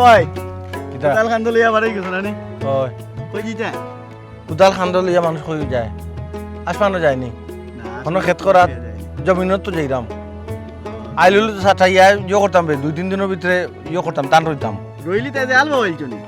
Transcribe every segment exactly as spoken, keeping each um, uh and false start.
ভাই, কিতা? কুদাল কান্দো লইয়া বাড়ি গেছো না নি? অয়। কই দিতা? কুদাল কান্দো লইয়া মানুষ কই যায়? আসমানো যায়নি। না, কোনো আসলে খেত করাত? জমিনত তো যাইরাম। আইলুলু তো সাটাইয়া ইয়ে করতাম বে, দুই তিন দিনর ভিতরে ইয়ে করতাম, ধান রইতাম। রইলি তাই যে আল বাওয়াইলছো নি?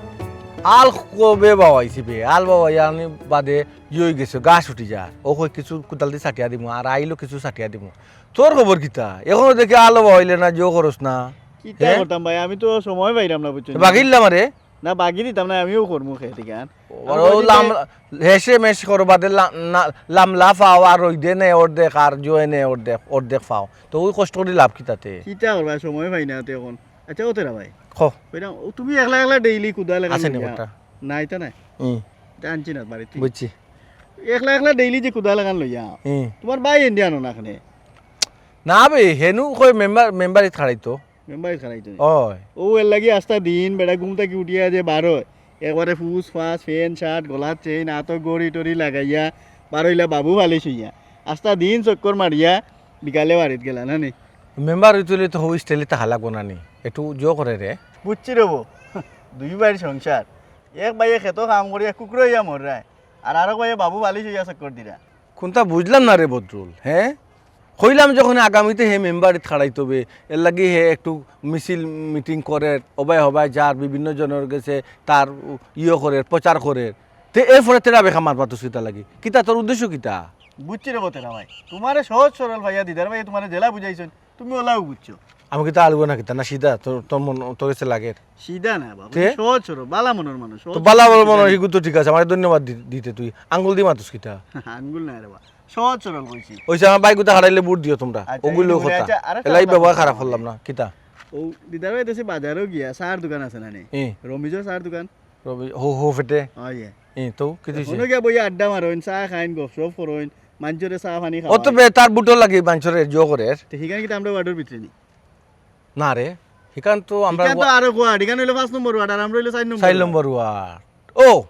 আল কবে বাওয়াইছি বে? আল বাওয়াইয়া আনি বাদে ইয়ে অই গেছে, ঘাস উঠি যার। ও কই কিছু কুদাল দি সাটিয়া দিমু, আর আইলও কিছু সাটিয়া দিমু। তোর খবর কিতা? এখনো দেখি আল বাওয়াইলে না, ইয়ে করস না। কিতা হে? করতাম ভাই, আমি তো সময় পাইরাম না, বুঝছো নি? বাগিল্লা মারে? না, বাগি দিতাম না, আমিও করমু খেত ইখান। ও, আমি কই দিতে লাম-, হেসে মেশ করো বাদে লা-, না, লামলা ফাও আর রইদে নে অর্ধেক আর জয়ে নে অর্ধেক, অর্ধেক ফাও। তো ওই কষ্ট করি লাভ কিতাতে? কিতা করবা, সময় পাই না তো এখন। আচ্ছা, ও তেরা ভাই। খ। কইরাম, ও তুমি একলা একলা ডেইলি কুদাল লাখান আছে নি লইয়া? ওটা? না, এটা নাই। হুম। এটা আনছি না বাড়িতে। বুঝছি। একলা একলা ডেইলি যে কুদাল লাখান লইয়া। হুম। তোমার ভাই ইন্ডিয়ানো না এখানে? না বে, হেনু কই মেম্বার, মেম্বারি খাড়াইতো। মেম্বারি খাড়াইতো নি? ওই। ও এর লাগি আস্তা দিন বেটা ঘুম থাকি উঠিয়া যে বারোয়, একবারে ফুস ফাস, ফ্যান শার্ট, গলাত চেইন, আতো ঘড়ি টড়ি লাগাইয়া, বারোইলা বাবু ফালিশ অইয়া। আস্তা দিন চক্কর মারিয়া, বিকালে বাড়িত গেলা না নি? মেম্বার অইতে অইলে তো হউ স্টাইলে তাহা লাগবো না নি? একটু জো করে রে। বুঝছি রে বউ, দুই ভাইর সংসার, এক ভাইয়ে খেতো কাম করিয়া কুকুর অইয়া মররায়, আর আরক ভাইয়ে বাবু ফালিশ অইয়া চক্কর দিরা। কোনটা বুঝলাম না রে বদরুল, হ্যাঁ? কইলাম যখন আগামীতে হে মেম্বারিত খাড়াইতো বে, এর লাগি হে একটু মিছিল মিটিং করের, হবায় হবায় যার, বিভিন্ন জনর গেছে তার ইয়ে করের, প্রচার করের। তে এরপরে তেরা বেকা মাত মাতস কিতা লাগি? কিতা তোর উদ্দেশ্য কিতা? বুঝছি রে বতেরা ভাই, তোমারে সহজ সরল ভাইয়া দিদার ভাইয়া তোমারে জেলা বুঝাইছইন, তুমি ওলাও বুঝছো। আমি কিতা আলগো না কিতা, না সিধা? তোর, তোর মন, তোর গেছে লাগের? সিধা না বাবা, তে? সহজ সরল, বালা মনর মানুষ, তো সহজ বালা সরল মনর সিধা মানুষ, না। ইগু তো ঠিক আছে, আমারে ধন্যবাদ দি-, দিতে তুই। আঙ্গুল দি মাতস কিতা? আঙ্গুল না রে বা, সহজ সরল কইছি। ওই যে আমার ভাইগুতা হারাইলে ভোট দিও তোমরা, আচ্ছা, ওগুলো এই কথা। আচ্ছা, আরেকটা এলাই কথা ব্যবহার কইতাম খারাপ আমি। করলাম না, কিতা? ও দিদার ভাই দেশে বাজারও গিয়া, চার দোকান আছে না নি? এ। রমিজর চার দোকান। রবি, হো, হো ফেটে। অয়। এ, তো, কি দিছে? হনো গিয়া বইয়া আড্ডা মারইন, চা খাইন, গপসপ করইন, মানষরে চা পানি ও তো খাওয়াইন। বে, তার ভোটও লাগে, মানষরে জো করের। তে হিখান কিতা আমরা ওয়ার্ডর ভিতরে নি? না রে, হিখান তো আমরা হিখান তো ওয়া- আরো ওয়ার্ড, হিখান অইলো পাঁচ নম্বর ওয়ার্ড, আর আমরা অইলো চাইর নম্বর চাইর ওয়ার্ড। নম্বর ওয়ার্ড। ও,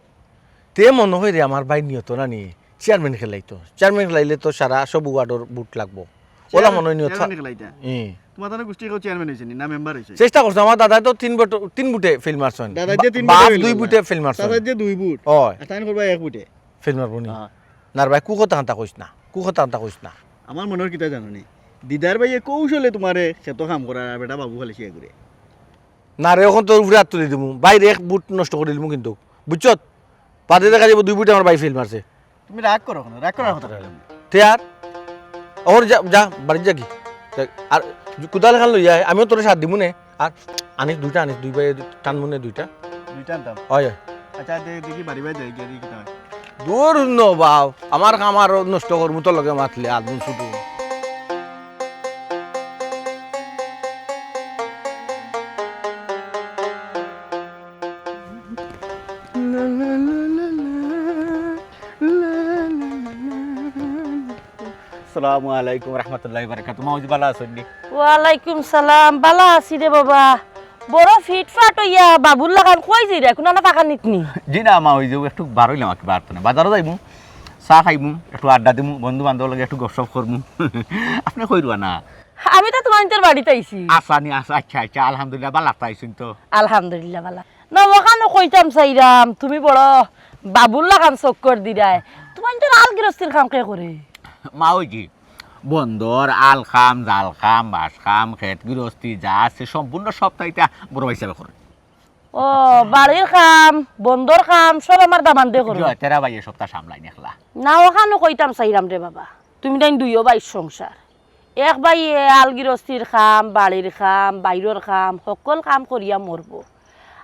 তে মনো অয় রে, আমার ভাই নিয়ত না নি, চেয়ারম্যান খেলাইতো। চেয়ারম্যান খেলাইলে তো সারা সব ওয়ার্ডর ভোট লাগবো। ওলা চেয়ার-, মনো অয় নিয়ত চেয়ারম্যান থা-, খেলাইতা? হুম। তোমার তানো গোষ্ঠী কেউ চেয়ারম্যান অইছে নি, না মেম্বার অইছে? চেষ্টা করছে, আমার দাদায় তো তিন ভোট, তিন ভোটে ফেল মারছইন। দাদায় যে তিন বা-, ভোটে বাপ ফেল দুই মারলা। ভোটে ফেল মারছইন। দাদায় যে দুই ভোট। অয়। আর তাইন করবা এক ভোটে। ফেল মারবো নি? হ্যাঁ। না রে ভাই, কুকথা আনতা কইস না, কুকথা আনতা কইস না। আমার মনর কিতা জানো নি? দিদার ভাইয়ে কৌশলে তোমারে খেতো কাম করার আর বেটা বাবু ফালিশ অইয়া ঘুরে। না রে, অখন তোর উপরে আত তুলি দিমু। ভাইর এক ভোট নষ্ট করি দিমু কিন্তু। বুঝছত? বাদে দেখা যাইবো দুই ভোটে আমার ভাই ফেল মারছে। তুমি রাগ করো কেনে? রাগ করার কথা কইলাম না। তে আর? অখন যা, যা, বাড়িত যা গি। যা, আর কুদাল খান লইয়া আয়, আমিও তোরে সাথ দিমু নে। আর আনিস দুইটা আনিস, দুই ভাইয়ে টানমু নে দুইটা। দুইটা আনতাম। অয়, অয়। আচ্ছা, দে-, দেখি বাড়ি বাড়ি যাই, গিয়া দেখি কিতা অয়। দূর ন বাও, আমার কাম আরো নষ্ট করমু তোর লগে মাতলে, আদম ছুটু। আসসালামু আলাইকুম রহমতুল্লাহি বারাকাতুহু। মাউজি, বালা আছইন নি? ওয়ালাইকুম সালাম, বালা আছি রে বাবা। বড় ফিটফাট অইয়া বাবুর লাখান কই যাইরা? কুনু না ফাঁকা নিতনি? জি না, মাউজি, একটু বার অইলাম আর কি, বার তো না। বাজারো যাইমু, চা খাইমু, একটু আড্ডা দিমু, বন্ধু বান্ধব লগে একটু গপসপ করমু। আপনে কই রুয়া না? আমি তো তোমার বাড়িত আইছি। আচ্ছা নি, আচ্ছা, আচ্ছা, আচ্ছা, আলহামদুলিল্লাহ, বালা তো আইছইন তো। আলহামদুলিল্লাহ, বালা। না, অখানও কইতাম চাইরাম, তুমি বড় বাবুর লাখান চক্কর দিরায়। তোমার আল গিরস্তির কাম কে করে? মাউজি, বন্দর, আল কাম, জাল কাম, বাঁশ কাম, খেত গিরস্তি যা আছে সম্পূর্ণ সবতা ইতা বড় ভাই সাবে করে। ও, বাড়ির কাম, বন্দর কাম সব আমার দামান্দে করে। জি, তেরা ভাইয়ে সবতা সামলাইন একলা। না, অখানও কইতাম চাইরাম রে বাবা, তুমি তাইন দুইও ভাইর সংসার। এক ভাইয়ে আল গিরস্তির কাম, বাড়ির কাম, বাইরর কাম, হক্কল কাম করিয়া মরবো।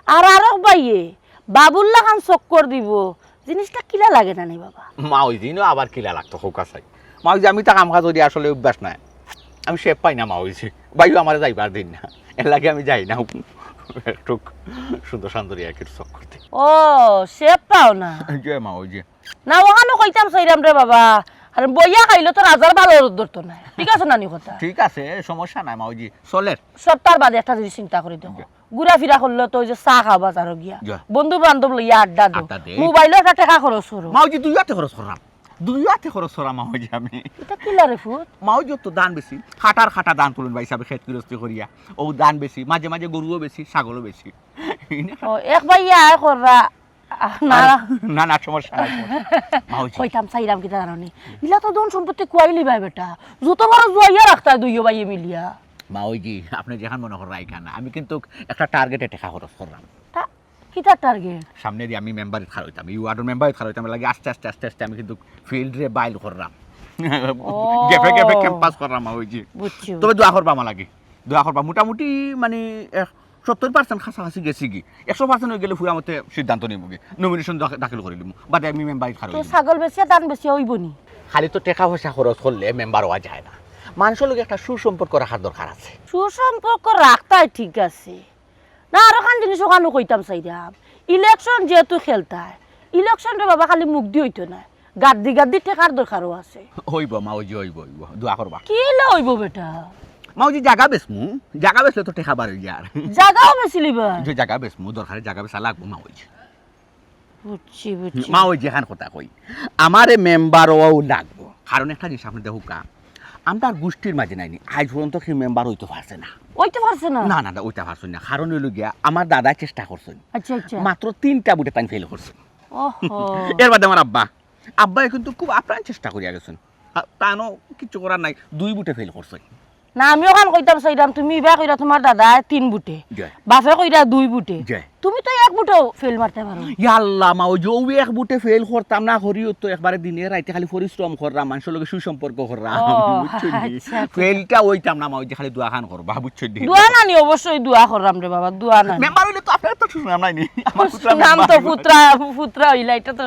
আর আরক ভাইয়ে বাবুর লাখান চক্কর দিবো, জিনিসটা কিলা লাগে না নি বাবা? মাউজি, ইনো আবার কিলা লাগতো, কউক্কা চাই। মাউজি, আমি তো কাম কাজ করি আসলে অভ্যাস নাই। আমি শেপ পাই না মাউজি। ভাইও আমারে যাইবার দেইন না। এর লাগি আমি যাই না। একটু সুন্দর সুন্দর আর কি চক্কর দেই। ও, শেপ পাও না? জি মাউজি। না, অখানও কইতাম চাইরাম রে বাবা। আর বইয়া খাইলে তো রাজার বালা রোদ ধরতো না। ঠিক আছে না নি কথা? ঠিক আছে, সমস্যা নাই মাউজি, চলের। সবতার বাদে একটা জিনিস চিন্তা করি দেখো। জি। ঘুরাফিরা করলে তো ওই যে চা খাও বাজারো গিয়া। জি। বন্ধু বান্ধব লইয়া আড্ডা দেও। আড্ডা দেই। মোবাইলো একটা টেকা খরচ করো। মাউজি, দুই আতে খরচ করলাম। দুই আতে খরচ করা মাউজি আমি। ইটা কিলা রে ফুত? মাউজি তো ধান বেশি, খাটার খাটা ধান তুলইন ভাই সাবে খেত গিরস্তি করিয়া। ও ধান বেশি, মাঝে মাঝে গরুও বেশি, ছাগলও বেশি। ও, এক ভাইয়ে আয় কররা। আহ, না, আর না, না, সমস্যা নাই, সমস্যা নাই। মা ওই যে কইতাম চাইরাম কিতা জানো নি? ইলা তো ধন সম্পত্তি কুয়াইলিবায় বেটা। যত বড় জুয়াইয়া রাখতায় দুইও ভাইয়ে মিলিয়া। মা ওই যে, আপনে যেখান মনে কররা ইখান। আমি কিন্তু একটা টার্গেটে টেকা খরচ কররাম। তা কিতা টার্গেট? সামনেদি আমি মেম্বারিত খাড়ইতাম, ই ওয়ার্ডর মেম্বারিত খাড়ইতাম, এর লাগি আস্তে আস্তে আস্তে আস্তে আমি কিন্তু ফিল্ডরে বাইল কররাম। ও। গেপে গেপে ক্যাম্পাস কররাম, মা ওই যে। বুঝছি, তবে বুঝছি। দোয়া করবা আমার লাগি, দোয়া করবা। মোটামুটি মানে এক সত্তর পার্সেন্ট কাছাকাছি গেছি গি। একশো পার্সেন্ট অই গেলে পুরা মতে সিদ্ধান্ত নিমু গি, নমিনেশন দাখ-, দাখিল করি দিমু। বাদে আমি মেম্বারিত খাড়ই তো দিমু। ছাগল বেচিয়া ধান বেচিয়া অইবো নি? খালি তো টেকা পয়সা খরচ করলে মেম্বার অওয়া যায় না। মানষর লগে একটা সুসম্পর্ক রাখার দরকার আছে। সুসম্পর্ক রাখতায় ঠিক আছে। না, আরোখান জিনিস অখানো কইতাম চাইরাম। ইলেকশন যেহেতু খেলতায়, ইলেকশন রে বাবা খালি মুখদি অইতো নায়। গাদ্দি গাদ্দি টেকার দরকারও আছে। অইবো মা, ওই যে অইবো, অইবো। দোয়া করবা। কিলা অইবো বেটা? মা, ওই যে জাগা বেচমু, জাগা বেচলে তো টেকা বার অই যার। জাগাও বেচিলিবায়? যে জাগা বেচমু, দরকারে জাগা বেচা লাগবো মা, ওই যে। বুঝছি, বুঝছি। মা, ওই যেখান কথা কই, আমারে মেম্বার অওয়াউ লাগবো। কারণ একটা জিনিস আপনে দেখউক্কা, আমরার গুষ্টির মাঝে নাইনি, আইজ পর্যন্ত কেউ মেম্বার অইতো পারছে না। অইতো পারছে না? না, না, না, অইতো পারছে না। কারণ অইলো গিয়া, আমার দাদায় চেষ্টা করছইন। আচ্ছা, আচ্ছা। মাত্র তিনটা ভোটে তাইন ফেইল করছইন। ওহো। এর বাদে আমার আব্বা, আব্বায় কিন্তু খুব আপ্রাণ চেষ্টা করিয়া গেছইন। আ, তানও কিচ্ছু করার নাই, দুই ভোটে ফেইল করছইন। না, আমি অখান কইতাম চাইরাম, তুমি ইবা কইরা তুমার দাদায় তিন ভোটে, জি। বাপে কইরা দুই ভোটে, জি। তুমি তো এক ভোটেও ফেইল মারতায় পারো। ইয়াল্লা মা, ওই যে অউ এক ভোটে ফেইল করতাম না, করিও তো একবারে দিনে রাইতে খালি পরিশ্রম কররাম, মানষর লগে সুসম্পর্ক কররাম, ও, বুঝছো নি? আচ্ছা, আচ্ছা। ফেইলটা অইতাম না মা, ওই যে খালি দোয়াখান করবা, বুঝছো নি? দোয়া নানি, অবশ্যই দোয়া কররাম রে বাবা, দোয়া নানি। মেম্বার অইলে তো আপনার তো সুনাম নাই নি, আমার পুত্রা সুনাম তো মেম্বার। পুত্রা, পুত্রা অইলা, ইটা তো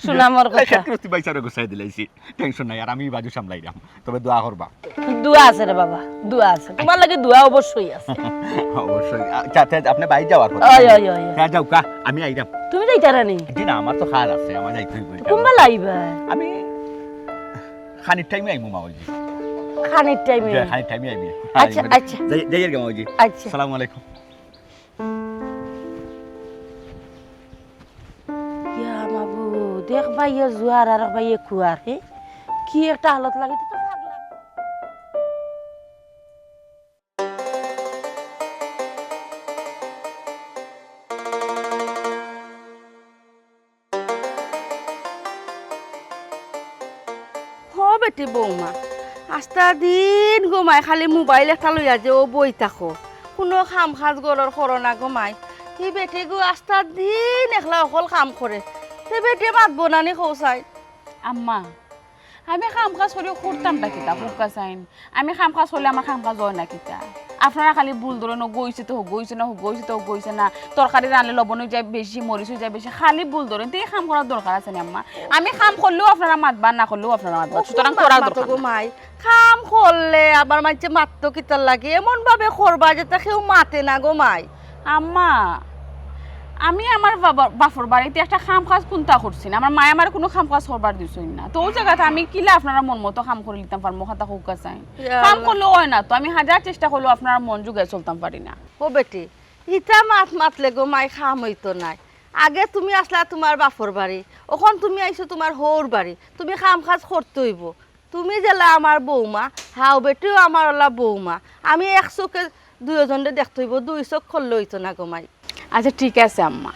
সুনামর কথা। শেষ করতে ভাই স্যারে গুছাই দিলাইছি। টেনশন নাই, আর আমি বাজু সামলাইরাম, তবে দোয়া করবা। দোয়া আছে রে বাবা, দোয়া আছে, তুমার লাগি দোয়া অবশ্যই আছে। অবশ্যই। আচ্ছা, আচ্ছা, আপনে বাইরে যাওয়ার কথা। ওই, ওই, ওই, ওই। হ্যাঁ, যাউক্কা, আমি আইরাম। তুমি যাইতায় নি? জি না, আমার তো কাজ আছে, আমার যাইতে অইবো। কুনবেলা আইবায়? আমি খানির টাইমে আইমু মা, ওই যে। খানির টাইমে? জি, খানির টাইমে আইমু। আচ্ছা, আইমু। আচ্ছা। যাই, যাই আর কি মা, ওই যে। আচ্ছা। আসসালামু আলাইকুম। ইয়া মাবুদ, এক ভাইয়ে জুয়ার আর এক ভাইয়ে খুয়ার, হে? কি একটা হালত লাগে, তো পাগলা। ও বেটি বৌমা, আস্তা দিন গো মাই খালি মোবাইল একটা লইয়া যে অউ বই থাকো, কুনু কাম কাজ ঘরর করো না গো মাই। ই বেটি গো আস্তা দিন একলা অকল কাম করে, তে বেটিয়ে মাতবো না নি কও চাই। আম্মা, আমি কাম কাজ করিও করতামটা কিতা, কউক্কা চাইন? আমি কাম কাজ করলে আমার কাম কাজ অয় না কিতা? আপনারা খালি ভুল ধরইন, অগু অইছে তো অগু অইছে না, অগু অইছে তো অগু অইছে না, তরকারি রানলে লবণ অই যায় বেশি, মরিচ অই যায় বেশি, খালি ভুল ধরইন। তে ই কাম করার দরকার আছে নি আম্মা? আমি কাম করলেও আপনারা মাতবা, না করলেও আপনারা মাতবা, ও সুতরাং কোন করার মাত মাতো দরকার গো নাই। মাই? কাম করলে আবার মানষে মাততো কিতার লাগি? এমন ভাবে করবা যাতে কেউ মাতে না গো মাই। আম্মা, আমি আমার বাবা, বাপর বাড়িত একটা কাম কাজ কুন্তা করছি না, আমার মায়ে আমারে কুনু কাম কাজ করবার দিছইন না। তো অউ জাগাত আমি কিলা আপনারার মন মতো কাম করিলিতাম পারমু, কথা কউক্কা চাইন? ইয়া কাম আল্লাহ। করলে অয় না তো, আমি হাজার চেষ্টা করলেও আপনারার মন জুগাই চলতাম পারি না। ও বেটি, ইতা মাত মাতলে গো মাই কাম অইতো নায়। আগে তুমি আছলা তুমার বাপর বাড়ি, অখন তুমি আইছো তুমার হউর বাড়ি, তুমি কাম কাজ করতে অইবো। তুমি যেলা আমার বৌমা, হাও বেটিও আমার অলা বৌমা। আমি এক চউখে দুইওজনরে দেখতে অইবো, দুই চউখ করলে অইতো না গো মাই। আচ্ছা, ঠিক আছে আম্মা,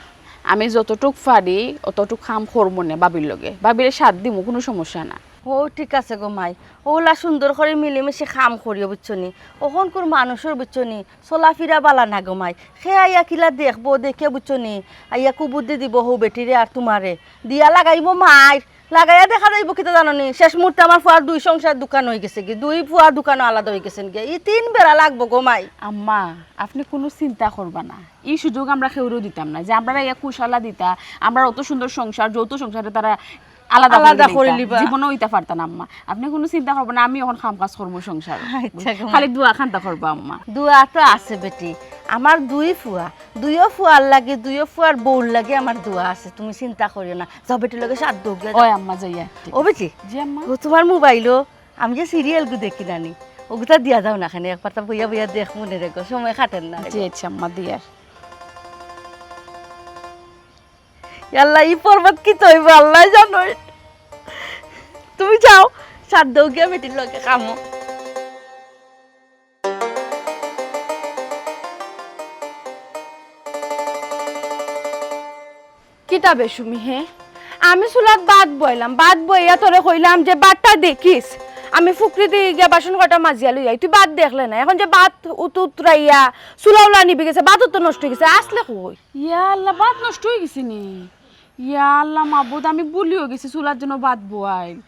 আমি যতটুক পারি অতটুক কাম করমু নে ভাবির লগে, ভাবিরে সাথ দিমু, কুনু সমস্যা না। ও ঠিক আছে গো মাই, অলা সুন্দর করি মিলিমিশি কাম করিও বুঝছো নি। অখনকুর মানষর বুঝছো নি, চলাফিরা বালা না গো মাই। কে আইয়া কিলা দেখবো, দেখে বুঝছো নি, আইয়া কুবুদ্ধি দিবো হউ বেটিরে আর তুমারে। দিয়া লাগাইবো মাইর, লাগাইয়া দেখা যাইবো কিতা জানো নি, শেষ মুহূর্তে আমার ফুয়ার দুই সংসার দুখান অইগেছে গি, দুই ফুয়া দুখানো আলাদা অইগেছইন গি। ই তিন বেড়া লাগবো গো মাই। আম্মা, আপনে কুনু চিন্তা করবা না, ই সুযোগ আমরা কেউরেও দিতাম না যে আমরারে ইয়া কুশালা দিতা, আমরার অত সুন্দর সংসার, যৌথ সংসারে তারা আলাদা আলাদা করি করি লিতা। লিবা। জীবনেও ইতা পারতা না আম্মা। আপনে কুনু চিন্তা করবা না, আমি অখন কাম কাজ করমু সংসার। আচ্ছা গো মা। খালি দোয়া খান্তা করবা আম্মা। দোয়া তো আছে বেটি, আমার দুই ফুয়া, দুইও ফুয়ার লাগি, দুইও ফুয়ার বউর লাগি আমার দোয়া আছে, তুমি চিন্তা করিও না। যাও বেটির লগে সাথ দেও গিয়া। ওই আম্মা যাইয়া। ও বেটি। জি আম্মা। ও তুমার মোবাইলো আমি যে সিরিয়াল গু দেখি নানি, অগুতা দিয়া যাও না কেনে, একবার তা বইয়া বইয়া দেখমু নে রে গো, সময় কাটের না রে গো। জি আচ্ছা আম্মা, দিয়ার। ইয়াল্লা, ই পর্বত কিতা অইবো আল্লায় জানইন। তুমি যাও, সাথ দেও গিয়া বেটির লগে কামো। কিতা বেসুমি হে? আমি চুলাত ভাত বওয়াইলাম, ভাত বওয়াইয়া তোরে কইলাম যে ভাতটা দেখিস, আমি ফুকরিদি গিয়া বাসন কটা মাজিয়া লই আই, তুই ভাত দেখলে না। এখন যে ভাত উত-, উতরাইয়া চুলা উলা নিবি গেছে, ভাতও তো নষ্ট অই গেছে, আছলে কই? ইয়া আল্লাহ, ভাত নষ্ট অই গেছে নি? ইয়া আল্লাহ মাবুদ, আমি ভুলিও গেছি চুলার জন্য ভাত বওয়াইল।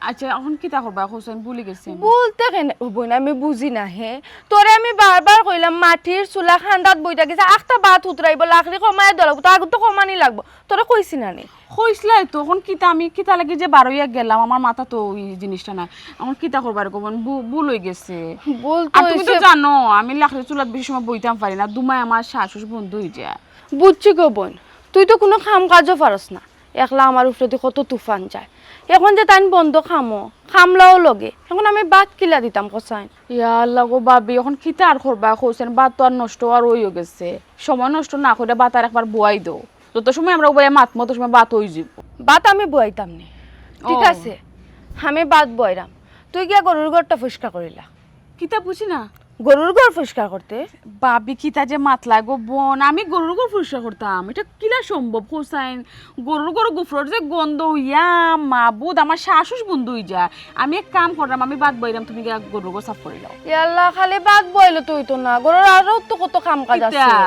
আচ্ছা, এখন কিতা করবা কওছাইন, ভুলি গেছি আমি। ভুলতে কেনে অইবো না, আমি বুঝি না হে। তোরে আমি বারবার কইলাম মাটির চুলা খান্দাত বইতা গেছে, আখতা ভাত উতরাইবো, লাকড়ি কমাইয়া দেওয়া লাগবো, তো আগুন তো কমানি লাগবো, তোরে কইছি না নি? কইছলাই তো, এখন কিতা আমি কিতা লাগি যে বারইয়া গেলাম, আমার মাথাত তো ওই জিনিসটা নাই। এখন কিতা করবা রে কও বইন, ভু-, ভুল অই গেছে। ভুল তো আর তুমি তো অইছে। জানো আমি লাকড়ির চুলাত বেশি সময় বইতাম পারি না, দুমায় আমার শ্বাস উশ বন্ধ অই যায়। বুঝছি গো বইন, তুই তো কুনু কাম কাজও পারস না, একলা আমার উপরেদি কত তুফান যায়। এখন যে তাইন বন্দ কামো, কামলাও লগে, এখন আমি ভাত কিলা দিতাম কছাইন? ইয়া আল্লাহ গো ভাবি, এখন কিতা আর করবা কছাইন, ভাত তো আর নষ্ট অওয়ার অইও গেছে। সময় নষ্ট না করিয়া ভাত আর একবার বওয়াই দেও, যত সময় আমরা উবাইয়া মাতমু অত সময় ভাত অই যাইবো। ভাত আমি বওয়াইতাম নি, ঠিক ও। আছে, আমি ভাত বওয়াইরাম, তুই গিয়া গরুর ঘরটা পরিষ্কার করিলা। কিতা বুঝি না। গরুর ঘর পরিষ্কার করতে? ভাবি, কিতা যে মাতলা গো বইন, আমি গরুর ঘর পরিষ্কার করতাম? ইটা কিলা সম্ভব কছাইন? গরুর ঘর গুফরর যে গন্ধ, ইয়া মাবুদ, আমার শ্বাস উশ বন্ধ অই যায়। আমি এক কাম কররাম, আমি ভাত বওয়াইরাম, তুমি গিয়া গরুর ঘর সাফ করিলাও। ইয়া আল্লাহ, খালি ভাত বওয়াইলে তো অইতো না, ঘরর আরো তো কত কাম কাজ আছে। কিতা?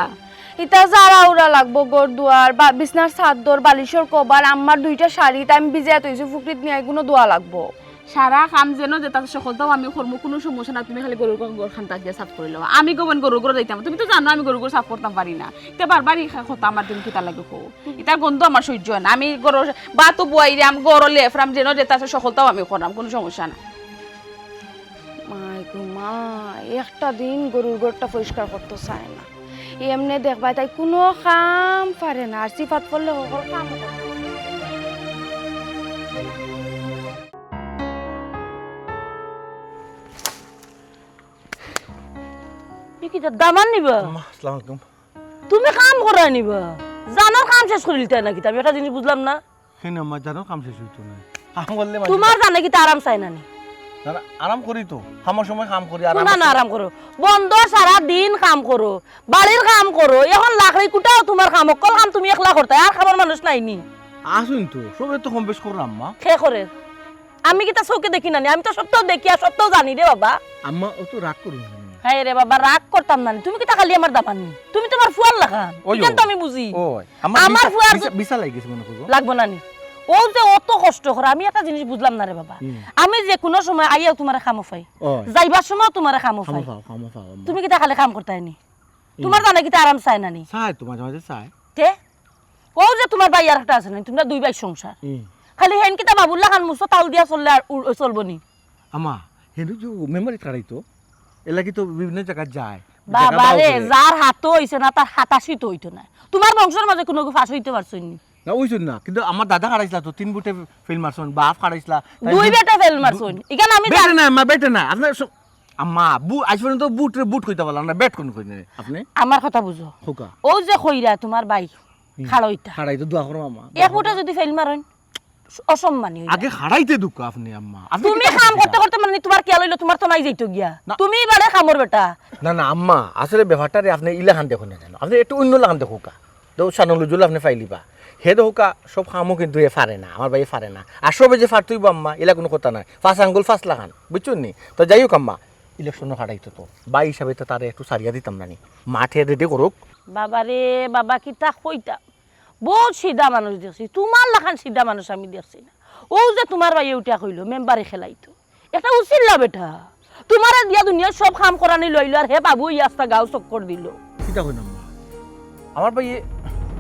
ইতা ঝাড়া উড়া লাগবো, ঘর দুয়ার, বা বিছনার চাদর, বালিশর কভার, আম্মার দুইটা শাড়ি, তাইন ভিজাইয়া থইছি, ফুকরিত নিয়া ইগুনও ধোয়া লাগবো। সারা কাম যেন যেতা আছে সকলতাউ আমি করমু, কুনু সমস্যা না, তুমি খালি গরুর ঘর, ঘর খান্দাত গিয়া সাফ করিলাও। আমি গো বইন গরুর ঘর যাইতাম, তুমি তো জানো আমি গরুর ঘর সাফ করতাম পারি না। তে বারবার ই কথা আমার দিন কিতা লাগে কও? ইতার গন্ধ আমার সহ্য অয় না। আমি গরুর ভাতও বওয়াইরাম, ঘরও লেফরাম, যেন যেতা আছে সকলতাউ আমি কররাম, কুনু সমস্যা না। মাই গো মাই, একটা দিন গরুর ঘরটা পরিষ্কার করতো চায় না। এমনে দেখবায় তাই কুনু কাম পারে না, আর সিফাত পড়লে হকল কাম করে। ই কিতা দামান নিবা? আম্মা, আসসালামু আলাইকুম। তুমি কাম করায় নিবা? জানর কাম শেষ করিলিতায় না কিতা? আমি একটা জিনিস বুঝলাম না। কেনে আম্মা, জানর কাম শেষ অইতো নায়? কাম করলে মানে তুমার জানে কিতা আরাম চায় না নি? না, না, আরাম করি তো। কামর সময় কাম করি, আরাম কুনানো আরাম করো? বন্দর সারা দিন কাম করো, বাড়ির কাম করো, এখন লাকড়ি কুটাও তুমার কাম, হক্কল কাম তুমি একলা করতায়, আর কামর মানুষ নাই নি? আছইন তো, সবে তো কম বেশ কররা আম্মা। কে করের? আমি কিতা চউখে দেখি না নি? আমি তো সবতাউ দেখি আর সবতাউ জানি রে বাবা। আম্মা, অত রাগ করো না। হায় রে বাবা, রাগ করতাম না নি। তুমি কিতা খালি আমার দামান নি? তুমি তুমার ফুয়ার লাখান। ওই, ইখান তো ওই। আমি বুঝি। ওই, আমার আমার বিছা, ফুয়ার বিছা, বিছা লাগি গেছে মনে করো। লাগবো না নি? অউ যে অত কষ্ট করে, আমি একটা জিনিস বুঝলাম না রে বাবা। হুম। আমি যে কুনু সময় আইয়াও তুমারে কামো পাই, ওই। যাইবার সময়ও তুমারে কামো কামো পাই। পাও, কামো পাও, আম্মা। তুমি কিতা খালি কাম করতায় নি? হুম। তুমার জানে কিতা আরাম চায় না নি? চায় তো, মাঝে মাঝে চায়। তে? অউ যে তুমার ভাই আরেকটা আছে না, তুমরা দুই ভাইর সংসার। হুম। খালি হেন কিতা বাবুর লাখান মুছো তাল দিয়া চললে আর উ-, চলবো নি? আম্মা, হেন যে মেম্বারি খাড়াইতো, এরলাগি তো বিভিন্ন জাগাত যায়। বাবা রে, যার হাতো অইছে না, তার হাতাশি তো অইতো না। তুমার বংশর মাঝে কুনুগু পাশ অইতে পারছইন নি? না, অইছইন না, কিন্তু আমার দাদা খাড়াইছলা তো, তিন ভোটে ফেইল মারছইন, বাফ খাড়াইছলা, তাই দুই ভোটে ফেইল মারছইন। ইখান আমি বেটে জানি না, আম্মা, বেটে না। আপনার স-, আম্মা, বু-, আইজ পর্যন্ত ভোটরে ভোট কইতা পারলা না, বেট কুন কইন আপনে? আমার কথা বুঝো। কউক্কা। অউ যে কইরা তুমার ভাই হুম। খাড়াইতা। খাড়াইতো দোয়া করো, আম্মা। এক ভোটে যদি ফেইল মারইন, অসম্মানী অইবা। আগে খাড়াইতে দেউক্কা আপনে, আম্মা। আপনে তুমি কিতা কাম করতে করতে মানে তুমার কিয়াল অইলো, তুমার তো নাই যাইতো গিয়া। না। তুমি এবারে কামর বেটা। না, না, আম্মা, আসলে ব্যাপারটারে আপনে ইলাখান দেখইন না জানো। আপনে একটু অইন্য লাখান দেখউক্কা। তো সানলুজুল আপনে পাইলিবা। হে দেখউক্কা, সব কামও কিন্তু হে পারে না, আমার ভাইয়ে পারে না। আর সবে যে পারতো অইবো আম্মা, ইলা কুনু কথা নায়। পাঁচ আঙ্গুল পাঁচ লাখান, বুঝছইন নি? তো যাই হউক আম্মা, ইলেকশনো খাড়াইতো তো। ভাই হিসাবে তো তারে একটু ছাড়িয়া দিতাম না নি। মাঠে রেডি করউক। বাবা রে বাবা, কিতা কইতাম। বউত সিধা মানুষ দেখছি, তুমার লাখান সিধা মানুষ আমি দেখছি না। অউ যে তুমার ভাইয়ে উঠিয়া কইলো, মেম্বারি খেলাইতো। একটা উছিল্লা বেটা। তুমারে দিয়া দুনিয়ার সব কাম করানি লইলো, আর হে বাবু অইয়া আস্তা গাঁও চক্কর দিলো। কিতা কইন আম্মা? আমার ভাইয়ে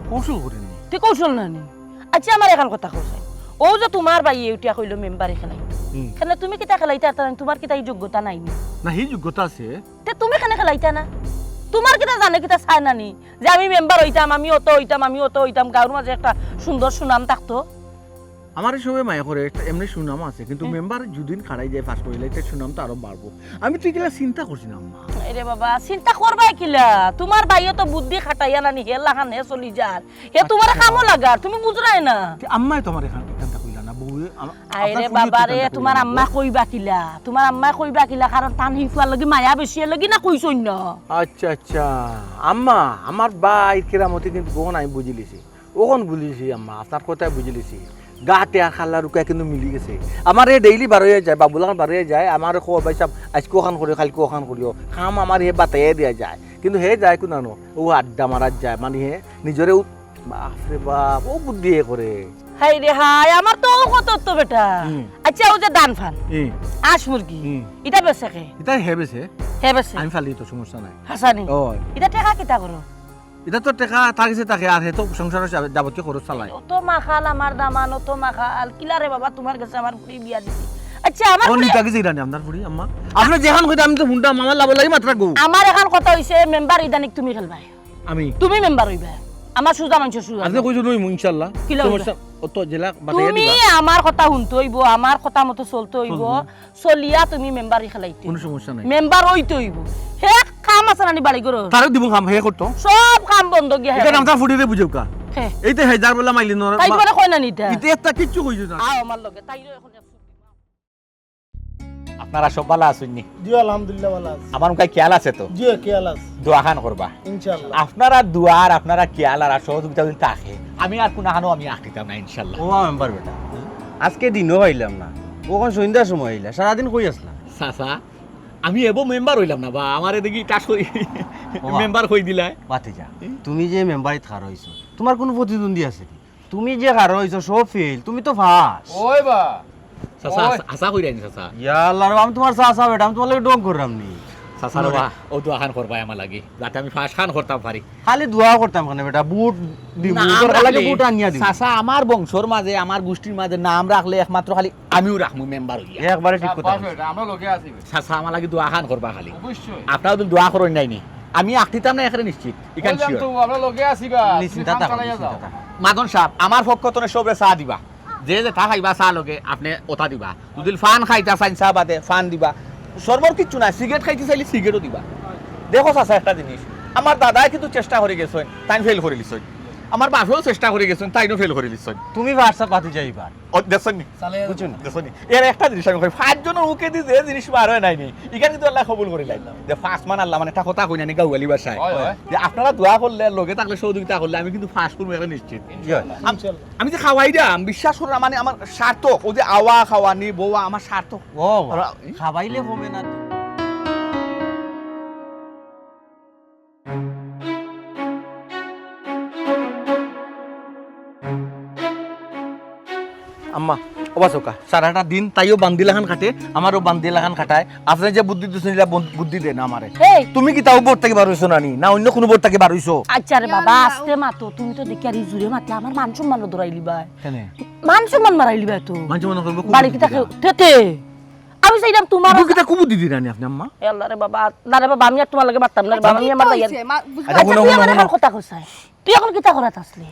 কৌশল করেনি। তে কৌশল না নি? আচ্ছা, আমারে এখান কথা কও চাই। অউ যে তুমার ভাইয়ে উঠিয়া কইলো মেম্বারি খেলাইতো। হুম। কেনে তুমি কিতা খেলাইতা পারতা না নি? তুমার কিতা ই যোগ্যতা নাই নি? না, হি যোগ্যতা আছে। তে তুমি কেনে খেলাইতা না? তুমার কিতা জানে কিতা চায় না নি? যে আমি মেম্বার অইতাম, আমি অত অইতাম, আমি অত অইতাম, গাঁওর মাঝে একটা সুন্দর সুনাম থাকতো। আমারে সবে মায়া করে, একটা এমনে সুনাম আছে, কিন্তু হুম। মেম্বার যুদিন খাড়াই যায় পাশ করিলে, ইটা সুনাম তো আরো বাড়বো। আমি তো ইগুলা চিন্তা করছি না, আম্মা। আরে বাবা, চিন্তা করবায় কিলা? তুমার ভাইয়ে তো বুদ্ধি খাটাইয়া না নি, হে লাখান হে চলি যার। হে তুমারে আচ্ছা। কামো লাগার, তুমি বুঝরায় না। তে আম্মায় তো আমারে এখান, এখানটা কইলা না, বউয়ে আমা-, আরে আপনার ফুরিয়ে বাবা তো রে, এখানটা তুমার কইলা না, আম্মা বউ। কইবা কিলা? তুমার আম্মা কইবা কিলা? কারণ তান হি ফুয়ার লাগি মায়া বেশি, এর লাগি না কইছইন না। আচ্ছা, আচ্ছা। আম্মা, আমার ভাইর কেরামতি কিন্তু বউন আমি বুঝিলিছি। অখন বুঝিলিছি আম্মা, আপনার কথায় বুঝিলিছি। গাতে আর খাল্লার উকা কিন্তু মিলি গেছে। আমার এ ডেইলি বার অইয়া যায়, বাবুলাখান বার অইয়া যায়, আমার খবর ভাই সাহেব, আইজকে অখান করিও, কাইলকে অখান করিও। কাম আমার হে বাতাইয়া দিয়া যায়, কিন্তু হে যায় কুনানো, ও আড্ডা মারাত যায়, মানে হে নিজরে উ-, বাপরে বাপ, ও বুদ্ধি হে করে। হায় রে হায়, আমার তো ও কত তো বেটা। হুম। আচ্ছা, ও যে ধান ফান, হুম। আঁশ মুরগি, হুম। ইটা বেচে কে? ইটা হে বেচে। হে বেচে? আমি ফালি তো, সমস্যা নাই। হাছানি? অয়। ইটা টেকা কিতা করো? ইটা তো টেকা তার গেছে থাকে, আর হে তো সংসারর যা-, যাবতীয় খরচ চালায়। অত মাখাল আমার দামান, অত মাখাল। কিলা রে বাবা, তুমার গেছে আমার ফুড়ি বিয়া দিছি। আচ্ছা, আমার ও ফুড়ি নিতা গেছে ইরানি আপনার ফুড়ি, আম্মা? আপনে যেখান কইতা আমি তো হুনতাম, আমার লাভ লাগি মাত্রা গো। আমার এখান কথা অইছে, মেম্বার ইদানিক তুমি খেলবায়। আমি? তুমি মেম্বার অইবায়। আমার সুজা মানষর সুজা। আপনে কইছো নইমু ইনশাআল্লাহ। কিলা অইবা? সমস্যা, ও তো জেলা বাতাইয়া তুমি দিবা। আমার কথা হুনতে অইবো, আমার কথা মতো চলতে অইবো। চলবো। চলিয়া তুমি মেম্বারি খেলাইতে। কোনো সমস্যা নাই। মেম্বার অইতে অইবো। হে কাম আছে নানি বাড়ি ঘরো? তারে দিমু কাম, হে করতো। সব কাম বন্ধ গিয়া হে এটা করতো। নামটা ফুটিয়ে বুঝুকা। হে। এই তো হে যার বলা মাইলি নর-, তাই মা-, বলে কয় না নিতা। ইতে একটা কিচ্ছু কইছো না। আও আমার লগে, তাইরও এখন আপনারা সব ভালা আছইন নি? জি, আলহামদুলিল্লাহ, ভালা আছি। আমার মুখে খেয়াল আছে তো? জি, খেয়াল আছে। দোয়াখান করবা। ইনশাআল্লাহ। আপনারা দোয়া আর আপনারা খেয়াল আর সহযোগিতা যদি থাকে, আমি আর কোন আহানো আমি আঁকড়িতাম না, ইনশাআল্লাহ। ও মেম্বার বেটা, আজকে দিনও পাইলাম না, অখন সন্ধ্যার সময় আইলা, সারাদিন কই আছলা? চাচা, আমি এবো মেম্বার অইলাম না বা, আমারে দেখি টাস করি ওবা। মেম্বার কই দিলায়। বাতিজা, হুম? তুমি যে মেম্বারিত খাড়া অইছো, তুমার কোনো প্রতিদ্বন্দ্বী আছে নি? তুমি যে খাড়া অইছো, সব ফেল, তুমি তো ফাস। ওই বা। চাচা, ওই। হাছা, হাছা কইরায় নি, চাচা। ইয়া আল্লাহ রে, আমি তুমার চাচা বেটা, আমি তুমার লগে ঢং কররাম নি। চাচা রে হুনো রে। বা, ও দোয়াখান করবায় আমার লাগি, যাতে আমি ফাস খান করতাম পারি। খালি দোয়া করতাম কেনে বেটা, ভোট দিমু, না, তোর আমরা লাগি খালি ভোট আনিয়া দিমু। চাচা, আমার বংশর মাঝে, আমার গোষ্ঠীর মাঝে নাম রাখলে একমাত্র খালি আমিউ রাখমু মেম্বার অইয়া। একবারে ঠিক কথা কইছো। আমরা লগে আছি। চাচা, আমার লাগি দোয়াখান করবা খালি। অবশ্যই। আপনারা যদি দোয়া করইন নায় নি, আমি আঁকড়িতাম না একেবারে নিশ্চিত। ইখান বললাম sure। তো, আমরা লগে আছি বা, তুমি নিশ্চিন্তা কাম থাকো, চালাইয়া যাও। নিশ্চিন্তা থাকো। মাদন সাব, আমার পক্ষ তনে সবরে চা দিবা। যে যেতা খাইবা চা লগে, আপনে ওতা দিবা। যদি পান খাইতা চাইন চা বাদে, পান দিবা। শরবত কিচ্ছু না, সিগারেট খাইতে চাইলে সিগারেটও দিবা। দেখো চাচা একটা জিনিস, আমার দাদায় কিন্তু চেষ্টা করি গেছইন, তাইন ফেল করিলিছইন। আমার বাপেও চেষ্টা করি গেছইন, তাইনও ফেল করিলিছইন। তুমি পারছো বাতি যাইবার। ও, দেখছইন নি? চালাই বুঝছো নি? দেখছইন নি? এর একটা জিনিস আমি কই, পাঁচজনর মুখেদি যে জিনিস বার অয় নায় নি, ইখান কিন্তু আল্লায় কবুল করিলাইন। যে পাঁচ মান আল্লাহ মানে একটা কথা কই না নি গাঁওয়ালি ভাষায়। অয়, অয়। যে আপনারা দোয়া করলে, লগে থাকলে, সহযোগিতা করলে আমি কিন্তু পাস করমু, এটা নিশ্চিত। ইনশাআল্লাহ। আম-, ইনশাআল্লাহ। আমি যে খাওয়াইরাম, বিশ্বাস করো, মানে আমার সার্থক, ও যে আওয়া খাওয়ানি, বওয়া আমার সার্থক। ও, আর খাওয়াইলে কমে না তো। আম্মা, ও বাসকা, সারাটা দিন তাইও বান্দিলাখান কাটে, আমারও বান্দিলাখান কাটায়। আপনে যে বুদ্ধি দিছইন, ইলা বন-, বুদ্ধি দেন আমারে। এই! তুমি কিতা ও বোর্ড থাকি বার অইছো না নি? না অইন্য কুনু বোর্ড থাকি বার অইছো? আচ্ছা রে বাবা, আস্তে মাতো, তুমি তো দেখি আর ই জুরে মাতে আমার মান সম্মান ধরাইলিবায়। কেনে? মান সম্মান মারাইলিবায় তো। মান সম্মান করবো, বাড়ি কুবুদ্ধি কিতা দিলা। কেউ, তে, তে। আমি চাইরাম তুমার ইগু কিতা কুবুদ্ধি দিরা নি আপনে আম্মা? এ আল্লাহ রে বাবা, না রে বাবা, আমি আর তুমার লগে পারতাম না রে বাবা, আমি আমার যাইয়ার। আচ্ছা, হুনো, তুই হুনো, আমার হুনো। কথা কইছস। তুই অখন কিতা করাত আছলি?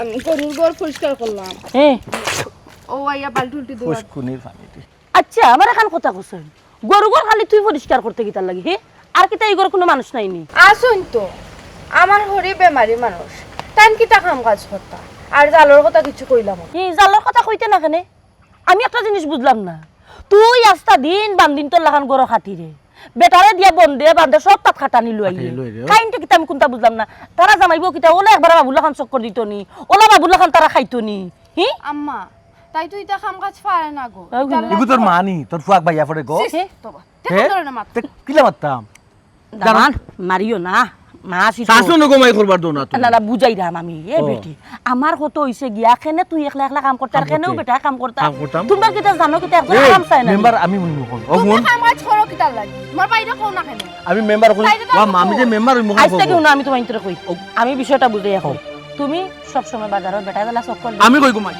আমি গরুর ঘর পরিষ্কার করলাম। হ্যাঁ। ও আইয়া বালতি উল্টি দেওয়া। ফুসকুনির পানি দি। আচ্ছা, আমার এখান কথা কইছস। গরু ঘর খালি তুই পরিষ্কার করতে কিতার লাগি, হে? আর কিতা ই ঘরো কুনু মানুষ নাই নি? আছইন তো। আমার হরি বেমারি মানুষ। তাইন কিতা কাম কাজ করতা? আর জালর কথা কিছু কইলাম না। ই জালর কথা কইতে না কেনে? আমি একটা জিনিস বুঝলাম না, তুই আস্তা দিন বান্দিন তোর লাখান গরো খাটিরে, বেটারে দিয়া বন্দে বান্দে সব তাত খাটানি লইয়ে। খাটানি লইয়ে। কাইনটা কিতা আমি কুনটা বুঝলাম না। তারা জামাইবো কিতা ওলা একবার বাবুর লাখান চক্কর দিত নি, ওলা বাবুর লাখান তারা খাইতো নি। হি? আম্মা, তাই তো ইতা কাম কাজ পারে না গো। ওই ইতার না। লাগি ইগু তোর মা নি, তোর ফুয়াক ভাইয়া পড়ে গো। ছি, ছি, তোবা। হে? দেখা ধরে না মাত। তে কিলা মাততাম? দামান, মারিও না। মা আসি তো। শাসন গো মাই করবার দো না তুমি। না, না, বুঝাইরাম আমি। এ ও। বেটি, আমার কথা অইছে গিয়া, কেনে তুই একলা একলা কাম করতে, আর কেনেও বেটা কাম করতা। কাম করতাম। তুমরা কিতা জানো কিতা একজন এই, আরাম চায় না। মেম্বার আমি মনে করি। ও তুমি হুন। কাম কাজ করো কিতার লাগি? তুমার বাইরে কও না কেনে? আমি মেম্বার কই? বাইরে তো ওয়া, আমি যে মেম্বার অই মুখ আইজ থাকি হুনো, আমি তুমার ইন্তরে কই। ও। আমি বিষয়টা বুঝাইয়া কই। তুমি সব সময় বাজারো বেটা বেলা চক্কর দিও। আমি কই ঘুমাই?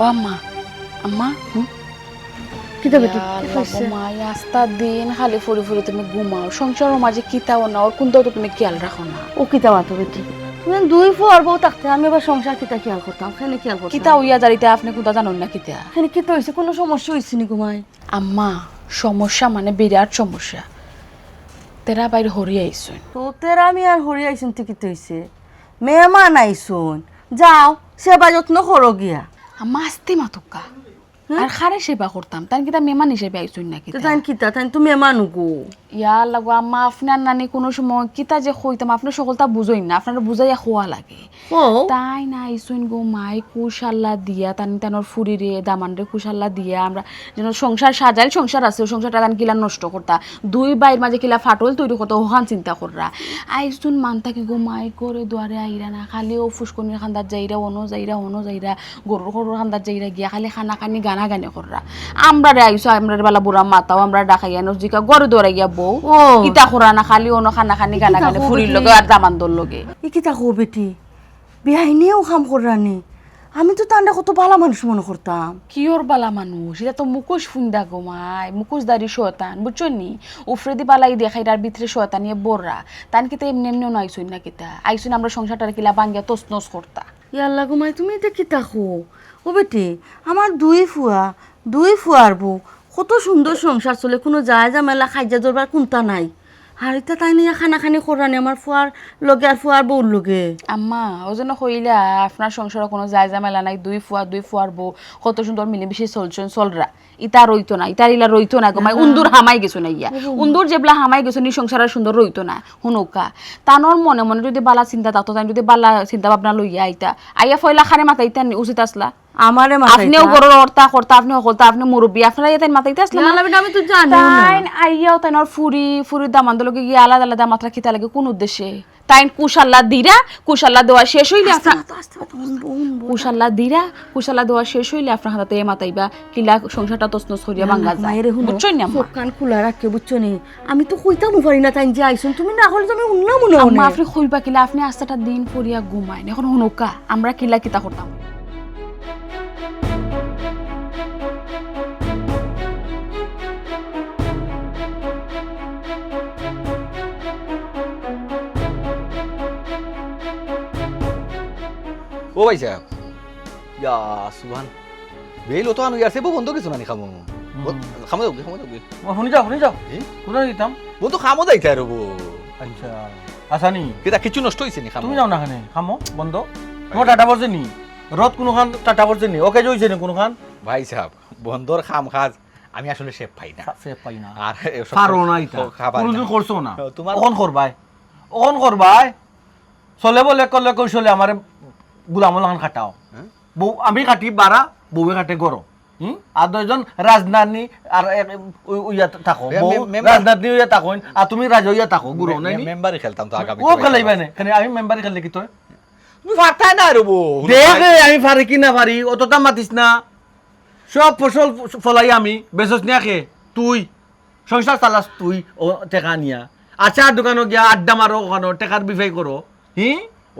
ও আম্মা, আম্মা, হুম? কিতা বেটি? ইয়া আল্লাহ গো, মা, এই আস্তা দিন খালি ফুরি ফুরি তুমি ঘুমাও। সংসারর মাঝে কিতা অয় না অর কুনটাও তো তুমি খেয়াল রাখো না। ও কিতা মাতো বেটি? তুমি দুই ফুয়ার বউ থাকতে আমি আবার সংসার কিতা খেয়াল করতাম? কেনে খেয়াল করতাম? কিতা অইয়া যার ইতা আপনে কুনটা জানইন না কিতা? কেনে কিতা অইছে? কুনু সমস্যা অইছে নি ঘুমাই? আম্মা, সমস্যা মানে বিরাট সমস্যা। তেরা বাইর হরি আইছইন। তো তেরা আমি আর হরি আইছইন তে কিতা অইছে? মেহমান আইছইন, যাও, সেবা যত্ন করো গিয়া। আম্মা, আস্তে মাতুক্কা। হ্যাঁ? আর কারে সেবা করতাম? তাইন কিতা মেহমান হিসাবে আইছইন না কিতা? তাইন কিতা? তাইন তো মেহমান গো। ইয়া আল্লাহ গো, আম্মা, আপনার নানি কোনো সময় কিতা যে কইতাম, আপনে হকলতা বুঝইন না, আপনারে বুঝাইয়া কওয়া লাগে। ও। তাইন আইছইন গো মাই, কুশাল্লা দিয়া, তান তানর ফুরিরে, দামানরে কুশাল্লা দিয়া, আমরা যেন সংসার সাজাইল, সংসার আছে, অউ সংসারটা তান কিলা নষ্ট করতা, দুই ভাইর মাঝে কিলা ফাটল তৈরি করতা, অখান চিন্তা কররা। আইছইন মান থাকি গো মাই, ঘরে দুয়ারে আইরা না, খালি অউ ফুসকুনির কান্দাত যাইরা, অনো যাইরা, অনো যাইরা, গরুর গরুর কান্দাত যাইরা গিয়া খালি কানাকানি গানাগানি কররা। আমরারে আইছো, আমরারে বালা বুড়া মাতাও, আমরা ডাকাইয়া নজিকা ঘরে দুয়ারে গিয়া বও। ও। কিতা কররা না, খালি অনো কানাকানি গানাগানি ফুরির লগে আর দামান্দর লগে। ই কিতা কও বেটি? বেআইনিও কাম কররা নি? আমি তো তানরে কত বালা মানুষ মনে করতাম। কিওর বালা মানুষ? ইটা তো মুখোশ ফুন্দা গো মাই, মুখোশধারী শয়তান, বুঝছো নি? উফরেদি বালাই দেখাইরা আর ভিতরে শয়তানিয়ে ভরা। তান কিতা এমনে এমনে অনো আইছইন না কিতা? আইছইন আমরা সংসারটারে কিলা ভাঙ্গিয়া তছনছ করতা। ইয়া আল্লাহ গো মাই, তুমি ইটা কিতা কও? ও বেটি, আমার দুই ফুয়া, দুই ফুয়ার বউ, কত সুন্দর সংসার চলে, কুনু যায় ঝামেলা, কাইজ্জা দরবার কুন্তা নাই। আর ইতা তাইন ইয়া কানাকানি কররা নি আমার ফুয়ার লগে আর ফুয়ার বউর লগে। আম্মা, অউ যেন কইলা, আপনার সংসারো কুনু যায় ঝামেলা নাই, দুই ফুয়া, দুই ফুয়ার বউ, কত সুন্দর মিলেমিশে চলছইন, চলরা। ইতা আর রইতো না, ইতা আর ইলা রইতো না গো মাই, না। উন্দুর হামাই গেছো না ইয়া। উন্দুর যেবলা হামাই গেছো নি, সংসার আর সুন্দর রইতো না। হুনউক্কা, তানর মনে মনে যুদি বালা চিন্তা থাকতো, তাইন যুদি বালা চিন্তা ভাবনা লইয়া আইতা, আইয়া ফয়লা কারে মাতাইতা নি, উচিত আছলা। আমারে মাতাইতা। আপনেও ঘরর অর্তা কর্তা, আপনে হকলতা, আপনে মুরব্বি, আপনারে ইয়া তাইন মাতাইতা আছলা না? না, না, বেটা, আমি তো জানি না। তাইন আইয়াও তাইনর ফুরি, ফুরির দামান্দর লগে গিয়া আলাদা আলাদা মাতরা কিতা লাগে, কুন উদ্দেশ্যে? তাইন কুশাল্লা দিরা, কুশাল্লা দেওয়া শেষ অইলে আস্তে আপনার মাতো, আস্তে মাতো, হুন, হুন, হুন। কুশাল্লা দিরা, কুশাল্লা দেওয়া শেষ অইলে আপনার হাতে এ মাতাইবা, কিলা সংসারটা তছনছ করিয়া না, না, ভাঙ্গা যায়। মায়েরে হুনো, বুঝছইন নি আম্মা? চোখ কান খোলা রাখিয়া, বুঝছো নি? আমি তো কইতামও পারি না তাইন যে আইছইন, তুমি না কইলে তো আমি হুনলামও না। আম্মা, অনে। আপনে কইবা কিলা, আপনে আস্তাটা দিন পড়িয়া ঘুমাইন। অখন হুনউক্কা, আমরা কিলা কিতা করতাম। ও ভাইসাব, ইয়া, সুবহান। বেইল অতখান অইয়ার, সেবো বন্ধ গেছো না নি কামো? হুম। ব-, কামো যাওগি, কামো যাওগি। ও, হুনি যাও, হুনি যাও। এ? কুনো দিতাম? বন্ধ কামো যাইতায় রবো। আচ্ছা। আচ্ছা নি? কিতা কিচ্ছু নষ্ট অইছে নি কামো? তুমি যাও না কেনে, কামো বন্ধ। তোমার টাটা পড়ছে নি? রথ কুনোখান টাটা পড়ছে নি? ওকে যে অইছে নি কুনোখান? ভাইসাব, বন্দর কাম কাজ আমি আসলে শেপ পাই না। শেপ পাই না। আর এসব পারো না ইতা। খাবার কুনোদিন না। করছো না। তোমার অখন করবায়। অখন করবায়। চলে বলে কলে কৌশলে আমারে গুলামর লাখান খাটাও। হ্যাঁ? বউ, আমি খাটি বারা, বউয়ে খাটে গরো। হুম? আর দুইজন রাজনাতনি আর এক, উ-, উইয়া থাকো। মে-, বউ মে-, মেম্বার রাজনাতনি অইয়া থাকইন, আর তুমি রাজা অইয়া থাকো, গুরু মে-, নাই নি? মে-, মেম্বারি খেলতাম তো আগামী ও খেলাইবা নে। কেনে আমি মেম্বারি খেললে কিতা অয়? তুমি পারতায় না রে বউ। দেখে আমি পারি কি না পারি, অতটা মাতিস না। সব ফসল ফ-, ফলাই আমি, বেচস নিয়া খে, তুই। সংসার চালাস তুই, ও টেকা নিয়া। আচার দোকানো গিয়া আড্ডা মারো অখানো, টেকার বিফাই করো। হি?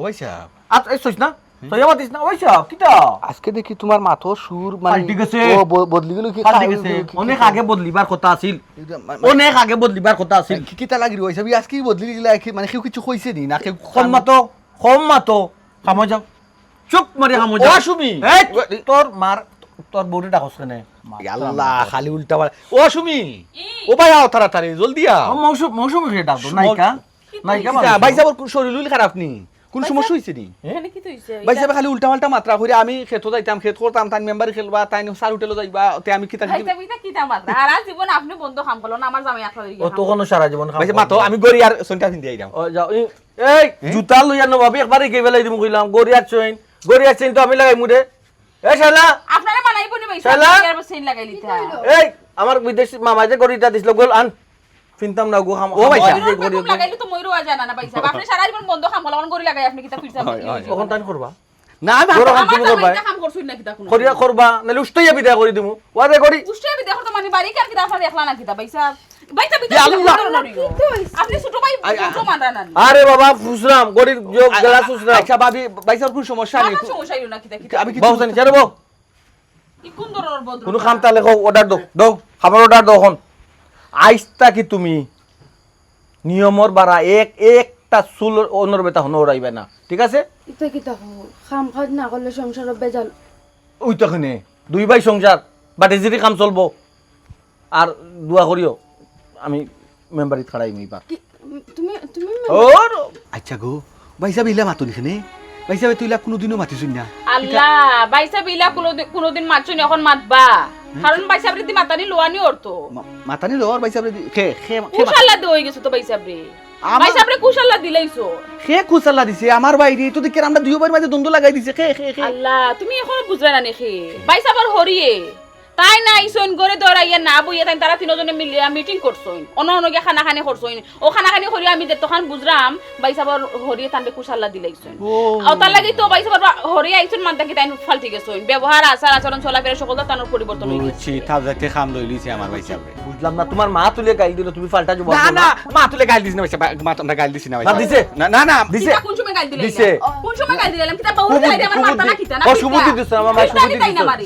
ওই সাব। আচ্ছা, এই সইস না? হুম। সইয়া মাতিস না, ওই সাব, কিতা? আজকে দেখি তোমার মাতো সুর, মানে, পাল্টি গেছে। ও ব-, বদলি গেল কি? পাল্টি খা-, গেছে। কি, কি, অনেক কি? আগে বদলিবার কথা আছিল। এটা মা-, মা-, অনেক আগে বদলিবার কথা আছিল। কি, কিতা লাগি রে ওই সাব? আজকেই বদলি গেলে, কি, মানে, কেউ কিছু কইছে নি? না কেউ কম মাতো, কম মাতো। কামো যাও। চুপ মারি কামো ও যাও। সুমি। এই, ও, তোর মার, তোর বউরে ডাকস কেনে? মার, ইয়া আল্লাহ, খালি উল্টা পাল্টা। ও সুমি। ই। ও ভাই, আও তাড়াতাড়ি, জলদি আও। ও মৌসুম, মৌসুমীরে ডাক দেও, মৌ-, নায়িকা। নায়িকা কিতা, মানুষ। ভাইসাবর শরীর উইল খারাপ নি? কোন সমস্যা অইছে নি? এখানে কিতা অইছে? ভাইসাবে খালি উল্টা পাল্টা মাতরা কইরা, আমি খেতো যাইতাম, খেত করতাম, তাইন মেম্বারি খেলবা, তাইন সার হোটেলো যাইবা, তে আমি কিতা কিতা? ভাইসাব, ইতা কিতা মাতরা? সারা জীবন আপনে বন্ধ কাম করলো না, আমার জামাই একলা অইয়া ও তো কাম কোনো সারা জীবন কাম ভাইসাব, মাতো, করলো। আমি গড়ি আর সইনটা পিন্দি আইরাম। ও, যাও, ই, এই, হুম? জুতা লইয়া নবাবি একবারে গেই ফেলাই দিমু কইলাম, গড়ি আর সইন, গড়ি আর সইন তো আমি লাগাইমু রে। এ শালা! আপনারে মানাইবো নি ভাইসাব? শালা! আপনি আর চেইন লাগাই লিতা। এই, আমার বিদেশি মামায় যে ঘড়িটা দিছিল, গোল আন। ফিনতাম না গো, হাম-, ও ভাইসাব। হামাই যে ঘড়ি, ঘড়ি। লাগাইলে তো মইরও আয় যায় না, না ভাইসাব। আপনি সারা জীবন বন্ধ কাম করলা, অখন ঘড়ি লাগাই আপনি কিতা ফিরতাম হয়, হয়। অখন তাইন করবা। না, আমি ঘড়ি আমার কাম তুমি জামাই করবা। ইটা কাম করছইন না কিতা কুনু? করিয়া করবা, নাইলে উষ্টাইয়া বিদায় করি দিমু। ওয়াদে ঘড়ি। উষ্টাইয়া বিদায় করতে মানে বাড়ি কি আর কিতা আপনার একলা না কিতা ভাইসাব? ভাই, তা ইয়া আল্লাহ। ভিতরে নড়ি। আপনি ছোট ভাই, আ-, আ-, ছোট মানরা না। আরে বাবা, ফুসরাম, গরিব, ইয়ো, আ-, গেলা আ-, ফুসরাম। আচ্ছা, ভাবি, ভাইসাব, কোন সমস্যা নেই? আমার সমস্যা হইল না, কিতা, কিতা? আমি কি বাবু জানি, জানো বাবু? ই কোন ধরনের ভদ্র? কোনো কাম তাহলে কও, অর্ডার দাও, দাও, খাবার অর্ডার দাও এখন। আইজ থাকি তুমি নিয়মর বারা এক, একটা চুল অন্যর বেটা হনো উড়াইবে না, ঠিক আছে? ইতা কিতা কও? কাম কাজ না করলে সংসারও বেজাল। ওই তো এখানে দুই ভাই সংসার, বাটে জিরি কাম চলবো। আর দোয়া করিও, আমি মেম্বারিত খাড়াই মি পার। কি, তুমি, তুমি মেম্বার? ওর আচ্ছা গো, ভাইসাব ইলা মাতুন কেনে? ভাইসাবে তুই ইলা কুনুদিনও মাতিছইন না। আল্লাহ, ভাইসাবে ইলা কুনুদি-, কুনুদিন মাতছইন, অখন মাতবা। কারণ ভাইসাবরে দি মাতানি লওয়ানি অর্থ। মা-, মাতানি লওয়ার ভাইসাবরে দি, খে, খে, খে মাত- কুশাল্লা দে অইগেছে তো ভাইসাবরে। আমার ভাইসাবরে কুশাল্লা দিলাইছো। খে কুশাল্লা দিছে, আমার ভাইরে, তো দেখি আমরা দুইও ভাইর মাঝে দ্বন্দ্ব লাগাই দিছে, খে, খে, খে। আল্লাহ, তুমি অখনো বুঝরায় না নি খে? ভাইসাবর হরিয়ে। তাইন আইছইন ঘরে দৌড়াইয়া না বইয়া তাইন তারা তিনোজনে মিলিয়া মিটিং করছইন। অনো অনো গিয়া কানাকানি করছইন। অউ কানাকানি করিয়া আমি যেতখান বুঝরাম, ভাইসাবর হরিয়ে তানরে কুশাল্লা দিলাইছইন। ও। অতার লাগি তো ভাইসাবর বা-, হরিয়ে আইছইন মানতা কি তাইন ফাল্টি গেছইন। ব্যবহার, আচার, আচরণ, চলাফেরা সকলতা তানর পরিবর্তন অইগেছে। বুঝছি, তাও যাইতে কাম লইলিছে আমার ভাইসাবরে। বুঝলাম না, তুমার মা তুলে গাইল দিল, তুমি ফাল্টা জবাব না, দিও না। না, মা তুলে গাইল দিছ না ভাইসাব, মা তুলে গাইল দিছি না ভাইসাব। না, দিছে? না, না, না। দিছে? কিতা কুন সময় গাইল দিলাইলা? দিছে। কুন সময় গাইল দিলাইলা? কিতা বাউল সুবুদ্ধি, গাইল দিয়া আমার সুবুদ্ধি। মাথা না কিতা না ও, সুবুদ্ধি কিতা? দিছ না, আমার মা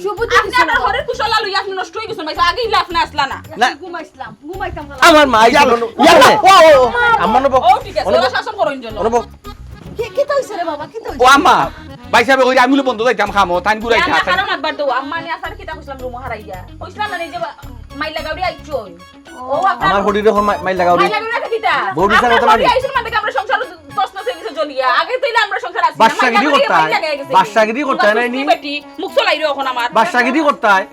সুবুদ্ধি দিছ না। আমার হরির কুশাল্লা লইয়া আপনে নষ্ট অইগেছইন ভাইসাব, আগেই লাফ না আসলা না। না। ঘুমাইছলাম, ঘুমাইতাম। আমার মা আইছে ইয়াল্লা, বলো। ইয়াল্লা, ও, ও, ও। আম্মা নবো। ও, ঠিক আছে, অনুভব। ওরা শাসন করো ইন জন্য। অনুভব। কি, কিতা অইছে রে বাবা, কিতা অইছে? ও আম্মা, ভাইসাবে কইরা আমি বলে বন্ধ যাইতাম কামো, তাইন ঘুরাইতা। না, না, কারণ আব্বার তো আম্মা নি আসার কিতা কইছলাম রুমো হারাইয়া। কইছলাম না নি যে বা-, মাইল্লা গাউরি আইছইন। ও, আপনার আমার হরির অখন মাই-, মাইল্লা গাউরি। মাইল্লা গাউরি রাখে কিতা? বউ বিচার আপনার কথা হরি মানি। আইছইন মানে কি আমরা সংসার তছনছ অইগেছে জ্বলিয়া। আগে তো ইলা আমরা সংসার আছি না। বাদশাগিরি মাইল্লা গাউরি করতায়। মাইল্লা গাউরি গেছে। বাদশাগিরি করতায় না নি? বেটি, মুখ চলাইরে অখন আমার। বাদশাগিরি করতায়।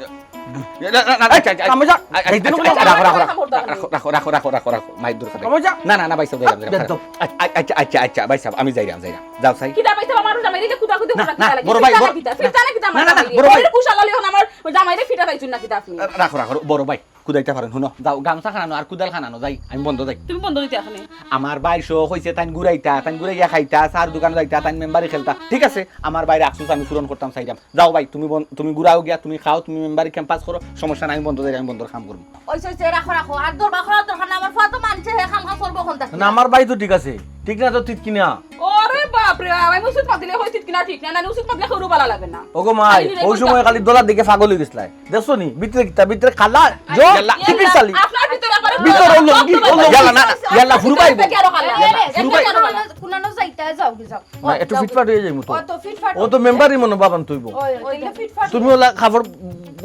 না, না, না, না, এই, আচ্ছা, আচ্ছা, কামে যা। আচ্ছা, এই দিন আচ্ছা, গুলো আচ্ছা, রাখো, রাখো, রাখো, রাখো, রাখো, রাখো, রাখো, রাখো, রাখো, রাখো, মাইর দরকার নাই। কামে যা। না, না, না, ভাইসাব, যাইরাম, যাইরাম। বেদ্দপ। আচ্ছা, আচ্ছা, আচ্ছা, আচ্ছা, ভাইসাব, আমি যাইরাম, যাইরাম। যাও, চাই। কিতা ভাইসাব, আমার জামাইরে যে কুদাকুদি না, করা না, কিতা লাগে? বড় ভাই, ফিরতা না বড়, কিতা? ফিরতা না কিতা আমার বড় ভাই, জামাইরে? বড় ভাই। হরির কুশাল্লা লইয়া অখন আমার জামাইরে ফিরতা পাইছইন না কিতা আপনে? রাখো, রাখো, বড় ভাই, কুদাইতা পারইন, হুনো, যাও, গামছা খান আনো আর কুদাল খান আনো, যাই, আমি বন্ধ যাই। তুমি বন্ধ দিতে এখনে? আমার ভাইর শখ অইছে, তাইন ঘুরাইতা, তাইন ঘুরাইয়া খাইতা, চার দোকানো যাইতা, তাইন মেম্বারি খেলতা, ঠিক আছে? আমার ভাইর আফসোস আমি পূরণ করতাম চাইরাম। যাও ভাই, তুমি বন-, তুমি ঘুরাও গিয়া, তুমি খাও, তুমি মেম্বারি campaign করো, সমস্যা নাই, আমি বন্ধ যাই, আমি বন্ধর কাম করমু। ওই, ওই, ওই, রাখো, রাখো। আর দরবার করার দরকার নাই, আমার ফুয়া তো মানছে, হে কাম কাজ করবো অখন থাকি। না, আমার ভাই তো ঠিক আছে, ঠিক না তো ঠিক কিনা? ওরে বাপ রে, আমি উচিত মাতিলে কই ঠিক কিনা ঠিক না, না উচিত মাতিলে কেউরও ভালা লাগে না। ওগো মাই, খালি ওই সময় খালি দলার দিকে পাগল অইগেছলায়। দেখছো নি? ভিতরে কিতা, ভিতরে কালা, জো, ইয়াল্লা। টিপির চালি। আপনার ভিতরে আবার ভিতরে ওই লুঙ্গি, ওই লুঙ্গি। ইয়াল্লা না, ইয়াল্লা, ফুরু ভাই। দেখে আরো কালা। এ, এ, ফুরু ভাই। দেখে আরো কালা। কুনানো যাইতা, যাও, যাও। না, একটু যাও। ফিটফাট অইয়া যাইমু তো। ও তো ফিটফাট। ও তো মেম্বারি মনো ভাবন তুইব। ওই, ওই, তাইলে ফিটফাট। তুমি ওলা কাপড়